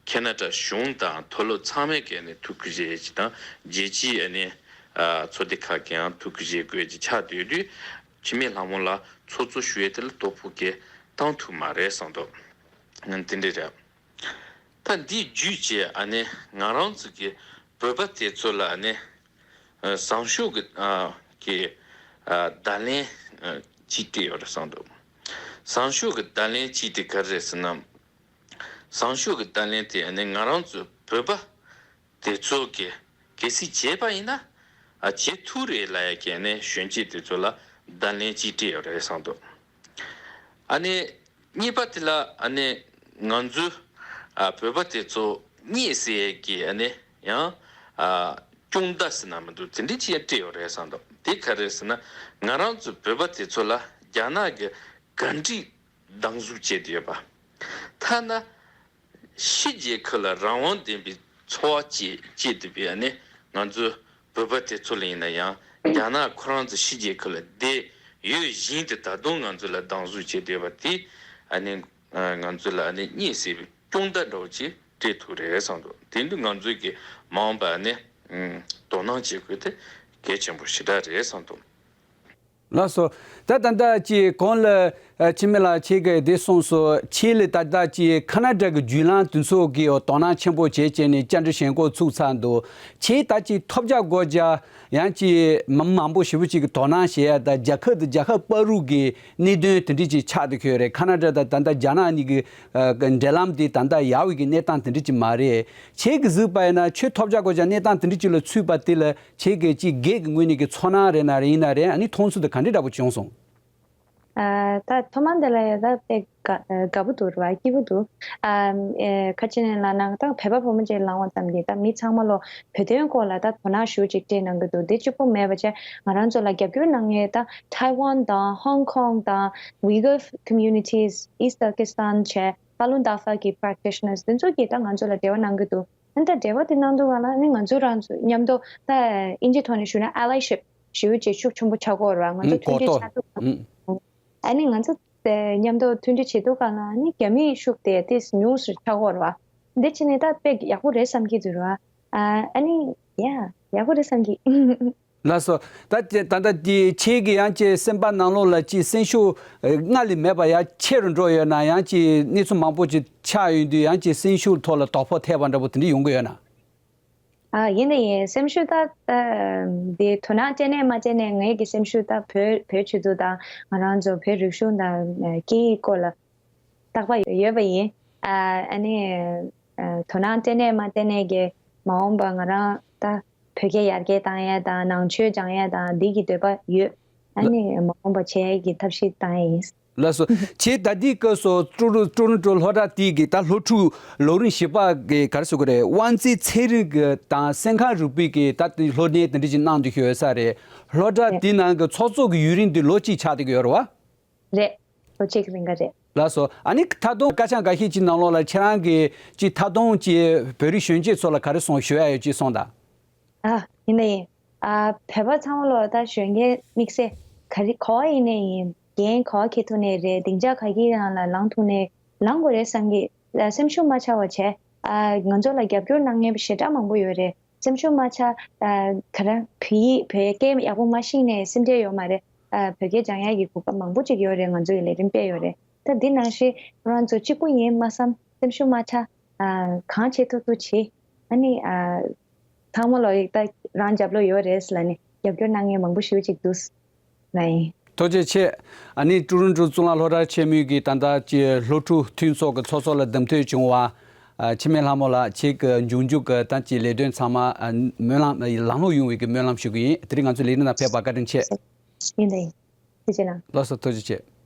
ཁེ་ན་ཌ་གཞུང་དང་མཐོ་སློབ་ཚང་མས་ཀྱི་ཨ་ནི་ཐུགས་ཁུར་བཞེས་ཀྱི་དང་རྒྱལ་སྤྱིའི་ཨ་ནི་ཨ་ཚོགས་སྡེ་ཁག་གིས་ཡང་ཐུགས་ཁུར་བཞེས་དགོས་ཀྱི་ཆགས་སྡོད་དུས་འཆི་མེད་ལྷ་མོ་ལགས་ཚོགས་གཙོ་ཞུ་ཡས་དེ་ལ་དོ་ཕོག་གི་བཏང་ཐུབ་མ་རེད་བསམ་འདུག་དེ་འདྲ་རེད། ད་འདི་བརྒྱུད་བྱས་ཨ་ནི་ང་རང་ཚོ་གི་བོད་པ་དེ་ཚོ་ལ་ཨ་ནི་ཨ་བཟང་ཤོས་ཀྱི་ཨ་གི་ཨ་བརྡ་ལན་ཨ་གཅིག་སྤྲད་ཡོད་རེད་བསམ་འདུག་བཟང་ཤོས་ཀྱི་བརྡ་ལན་གཅིག་དེ་ག་རེ་རེད་ཟེར་ན། བཟང་ཤོས་ཀྱི་བརྡ་ལན་དེ་ཨ་ནི་ང་རང་ཚོ་བོད་པ་དེ་ཚོ་གིས་གལ་སྲིད་བྱས་པ་ཡིན་ན་ཨ་བྱེད་ཐུབ་རེད་ལབ་ཡ་གི་ཨ་ནི་གཞོན་སྐྱེས་དེ་ཚོ་ལ་བརྡ་ལན་གཅིག་སྤྲད་ཡོད་རེད་བསམ་འདུག་ཨ་ནི་གཉིས་པ་དེ་ལ་ཨ་ནི་ང་ཚོ་ཨ་བོད་པ་དེ་ཚོ་རྙེད་ཟེར་ཡས་ཀྱི་ཨ་ནི་ཡང་ཨ་སྐྱོན་བརྡ་ཟེར་ན་མི་འདུག་དེ་འདྲ་ཅིག་ཡང་སྤྲད་ཡོད་རེད་བསམ་འདུག་དེ་ག་རེ་ཟེར་ན་ང་རང་ཚོ་བོད་པ་དེ་ཚོ་ལ་རྒྱ་ནག་གི་ག་འདྲ་སྡང་ཟུག་བྱེད་དུ་ཡོད་པ། ཐ་ན་ཕྱི་རྒྱལ་ཁབ་ལ་རང་དབང་ལྡན་པའི་འཚོ་བ་སྐྱེལ་སྐྱེལ་ཐུབ་པའི་ཨ་ནི་ང་ཚོ་བོད་པ་དེ་ཚོ་ལ་ཡིན་ན་ཡང་རྒྱ་ནག་ཁོ་རང་ཚོ་ཕྱི་རྒྱལ་ཁབ་ལ་བསྡད་ཡོད་བཞིན་དུ་ད་དུང་ང་ཚོ་ལ་སྡང་ཟུག་བྱེད་བསྡད་པ་དེ་ཨ་ནི་ང་ཚོ་ལ་ཨ་ནི་རྙེད་སྲིད་པའི་སྐྱོན་བརྡ་འདྲ་བོ་ཅིག་སྤྲད་ཐུབ་རེད་བསམ་འདུག་དེ་འདི་ང་ཚོ་གི་མ་འོངས་པ་ཨ་ནི་དོ་སྣང་བྱེད་དགོས་དེ་གལ་ཆེན་པོ་ཞེ་དྲག་རེད་བསམ་འདུག་ལགས་སོ། ད་ད་ལྟ་ཅིག་གོང་ལ་ཨ་འཆི་མེད་ལགས་ཁྱེད་ཀྱིས་འདི་གསུངས་སོང་། ཁྱེད་ལ་ད་ལྟ་ཅིག་ཁ་ན་ཌ་གི་བརྒྱུད་ལམ་དེ་ཚོ་གིས་དོ་སྣང་ཆེན་པོ་བྱས་བྱས་ནས་བཅར་འདྲི་ཞུ་འགོ་ཚུགས་ཚར་འདུག་ཁྱེད་ད་ཅིག་ཐོབ་རྒྱག་དགོས་རྒྱ་ཡང་ཅིག་མི་མང་པོ་ཞེ་པོ་ཅིག་གིས་དོ་སྣང་བྱེད་ཡ་ད་རྒྱལ་ཁབ་དང་རྒྱལ་ཁབ་བར་དུ་གི་གནད་དོན་དེ་འདྲ་ཅིག་ཆགས་བསྡད་ཀྱི་ཡོད་རེད། ཁ་ན་ཌ་དང་ད་ལྟ་རྒྱ་ནག་གཉིས་ཀྱི་ཨ་འབྲེལ་ལམ་དེ་ད་ལྟ་ཡག་པའི་གི་གནས་སྟངས་དེ་འདྲ་ཅིག་མ་རེད། ཁྱེད་ཀྱིས་གཟིགས་པ་ཡིན་ན་ཁྱོད་ཐོབ་རྒྱག་དགོས་རྒྱ་གནས་སྟངས་དེ་འདྲ་ཅིག་ལ་ཚུད་པ་དེ་ལ་ཁྱེད་ཀྱི་ཅིག་སྒེར་གྱི་ངོས་ནས་ཀྱི་ཚོར་སྣང་རེད་ན་རེད་ཡིན་ན་རེད། ཨ་ནི་མཐོང་ཚུལ་དེ་ག་འདྲ་འདྲ་པོ་བྱུང་སོང་། ཨ་ད་ཐོག་མ་འདི་ལ་ཡ་ད་དཔེ་དགའ་དགའ་པོ་འདུག་རེད་བ། སྐྱིད་པོ་འདུག་ཨ་ཨེ་ཁ་ཅིག་ནས་ལབ་ན་ད་བོད་པ་བུ་མོ་ཅིག་ལབ་པ་ཙམ་གྱིས་ད་མི་ཚང་མ་ལོ་བོད་དོན་སྐོར་ལ་ད་དོ་སྣང་ཞེ་པོ་ཅིག་སྤྲད་གནང་གི་འདུག་དེ་གཅིག་པོ་མེད་པ་བྱས་ང་རང་ཚོ་ལ་རྒྱབ་སྐྱོར་གནང་མཁན་ད་ཐའེ་ཝན་དང་ཧོང་ཀོང་དང་Uyghur communities East Turkestan བྱས་ཧ་ལུང་ཏཱ་ཧྥ་གི་practitioners དེ་ཚོ་གིས་ད་ང་ཚོ་ལ་འབྲེལ་བ་གནང་གི་འདུག་ཨ་ནི་ད་འབྲེལ་བ་དེ་གནང་དུས་སྒང་ལ་ཨ་ནི་ང་ཚོ་རང་ཚོ་མཉམ་དུ་ད་ཨིན་ཇིའི་ཐོག་ནས་ཞུས་ན་allyship ཞེ་པོ་ཅིག་ཤུགས་ཆེན་པོ་ཆགས་ཀྱི་ཡོད་རེད་བ། ང་ཚོ་ཨུམ་མཐུན་སྒྲིལ་གོ་རྟོགས་ཆགས་དུས་སྒང་ཨུམ་ཨ་ནི་ང་ཚོ་དེ་མཉམ་དུ་མཐུན་སྒྲིལ་བྱེད་དུས་སྒང་ལ་ཨ་ནི་རྒྱ་མིའི་ཤུགས་དེ་ཏོག་ཙམ་ཉུང་སུ་ཆགས་ཀྱི་ཡོད་རེད་བ། འདི་བྱས་ནས་ད་དཔེ་ཡག་པོ་རེད་བསམ་གྱི་འདུག་རེད་བ། ཨ་ཨ་ནི་ཡ་ཡག་པོ་རེད་བསམ་གྱི། ལགས་སོ། ད་ད་ལྟ་དེ་ཁྱེད་ཀྱི་ཡང་ཅིག་སེམས་པ་ནང་ལོགས་ལ་ཅིག་སེམས་ཤུགས་སྔར་ལས་མེད་པ་ཡང་ཆེ་རུ་འགྲོ་ཡོད་ན། ཡང་ཅིག་གནས་ཚུལ་མང་པོ་ཅིག་ཆགས་ཡོང་དུས་ཡང་ཅིག་སེམས་ཤུགས་ཐོག་ལ་དོ་ཕོག་ཐེབས་པ་འདྲ་པོ་དེ་འདྲ་ཡོང་གི་ཡོད་ན། ཨ་ཡིན་ད་ཡིན། སེམས་ཤུགས་ད་དེ་དོ་སྣང་སྤྲད་ནས་མ་སྤྲད་ནས་ངེད་ཀྱི་སེམས་ཤུགས་ད་བོད་བོད་ཆེད་དུ་དང་ང་རང་ཚོ་བོད་རིག་གཞུང་དང་སྐད་ཡིག་སྐོར་ལ་རྟག་པར་ཡོད་པ་ཡིན། ཨ་ནི་ཨ་དོ་སྣང་སྤྲད་ནས་མ་སྤྲད་ནས་ཀྱི་མ་འོངས་པ་ང་རང་ད་བོད་སྐད་ཡར་རྒྱས་བཏང་ཡས་དང་ནང་ཆོས་སྦྱང་ཡས་དང་འདི་གི་འདོད་པ་ཡོད། ཨ་ནི་མ་འོངས་པ་བྱེད་ཡས་ཀྱི་ཐབས་ཤེས་བཏང་ཡས་ཡིན། ལགས་སོ། ཁྱེད་ད་ལྟའི་སྐབས་སུ་ཀྲོ་ཀྲོ་ཀྲོ་རོན་ཀྲོ་སློབ་གྲྭ་དེ་གི་ད་སློབ་ཕྲུག་ལོ་རིམ་བཞི་པ་གི་ག་རེ་ཟེར་དགོས་རེད། དབང་འཛིན་ཚན་རིག་གི་དང་སེམས་ཁམས་རིག་པའི་གི་ད་སློབ་གཉེར་དེ་འདྲ་ཅིག་གནང་བསྡད་ཀྱི་ཡོད་ས་རེད། སློབ་གྲྭ་དེའི་ནང་གི་ཚོགས་གཙོ་གི་ཡུན་རིང་དེ་ལོ་གཅིག་ཆགས་བསྡད་ཀྱི་ཡོད་རེད་བ། རེད། ལོ་གཅིག་རིང་ག་རེད། ལགས་སོ། ཨ་ནི་ད་དུང་སྐར་ཆ་འགའ་ཤས་ཅིག་ནང་ལོགས་ལ་ཁྱེད་རང་གིས་ཅིག་ད་དུང་ཅིག་བོད་རིགས་གཞོན་སྐྱེས་ཚོ་ལ་ག་རེ་གསུང་ཞུ་ཡ་ཡོད་ཅིག་གསུངས་དང་། ཨ་ཡིན་ད་ཡིན། ཨ་བོད་པ་ཚང་མ་ལོ་ད་གཞོན་སྐྱེས་དམིགས་བསལ་ག་རེ་ག་བ་ཡིན་ནའི་ཡིན། འགན་ག་བ་འཁྱེར་ཐུབ་ནའི་རེད། སྡིངས་ཆ་ག་གི་ནང་ལ་ལངས་ཐུབ་ནའི་ལངས་དགོས་རེད་བསམ་གི། ཨ། སེམས་ཤུགས་མ་ཆག་པ་བྱས། ཨ། ང་ཚོ་ལ་རྒྱབ་སྐྱོར་གནང་མཁན་ཞེ་དྲག་མང་པོ་ཡོད་རེད། སེམས་ཤུགས་མ་ཆག་ཨ། ག་རེ། བོད་ཡིག་བོད་སྐད་ཡག་པོ་མ་ཤེས་ནའི་སེམས་ཁྲལ་ཡོད་མ་རེད། ཨ། བོད་སྐད་སྦྱང་ཡག་གི་གོ་སྐབས་མང་པོ་ཅིག་ཡོད་རེད། ང་ཚོ་ཡི་ལས་རིམ་སྤེལ་ཡོད་རེད། ད་འདི་ནང་བཞིན་ཁོ་རང་ཚོ་གཅིག་པུ་ཡིན་མ་བསམ། སེམས་ཤུགས་མ་ཆག་ཨ། གང་བྱེད་ཐུབ་ཐུབ་བྱེད། ཨ་ནི། ཨ། ཚང་མ་ལོ་ཡིག་ད་རང་རྒྱབ་ལོགས་ཡོད་རེད་ལབ་ནས་རྒྱབ་སྐྱོར་གནང་མཁན་མང་པོ་ཞེ་པོ་ཅིག་འདུག་ལབ་ཡིན། ཐུགས་རྗེ་ཆེ། ཨ་ནི་ཀྲུའུ་རིན་ཀྲུའུ་གཙུག་ལག་སློབ་གྲྭ་ཆེན་མོའི་གི་ད་ལྟ་ཀྱི་སློབ་ཕྲུག་མཐུན་ཚོགས་ཀྱི་ཚོགས་གཙོ་ལ་གདམ་ཐོན་བྱུང་བ། ཨ། འཆི་མེད་ལྷ་མོ་ལགས། ཁྱེད་ཀྱི་འབྱུང་འགྱུར་གྱི་ད་ཀྱི་ལས་དོན་ཚང་མ། ཨ། སྨོན་ལམ་ལམ་ལྷོང་ཡོང་བའི་གི་སྨོན་ལམ་ཞུ་གི་ཡིན། དེ་རིང་ང་ཚོའི་ལས་རིམ་ནང་ཕེབས་པར་བཀའ་དྲིན་ཆེ། ཡིན་ད་ཡིན། ཐུགས་རྗེ་གནང་། ལགས་སོ། ཐུགས་རྗེ་ཆེ།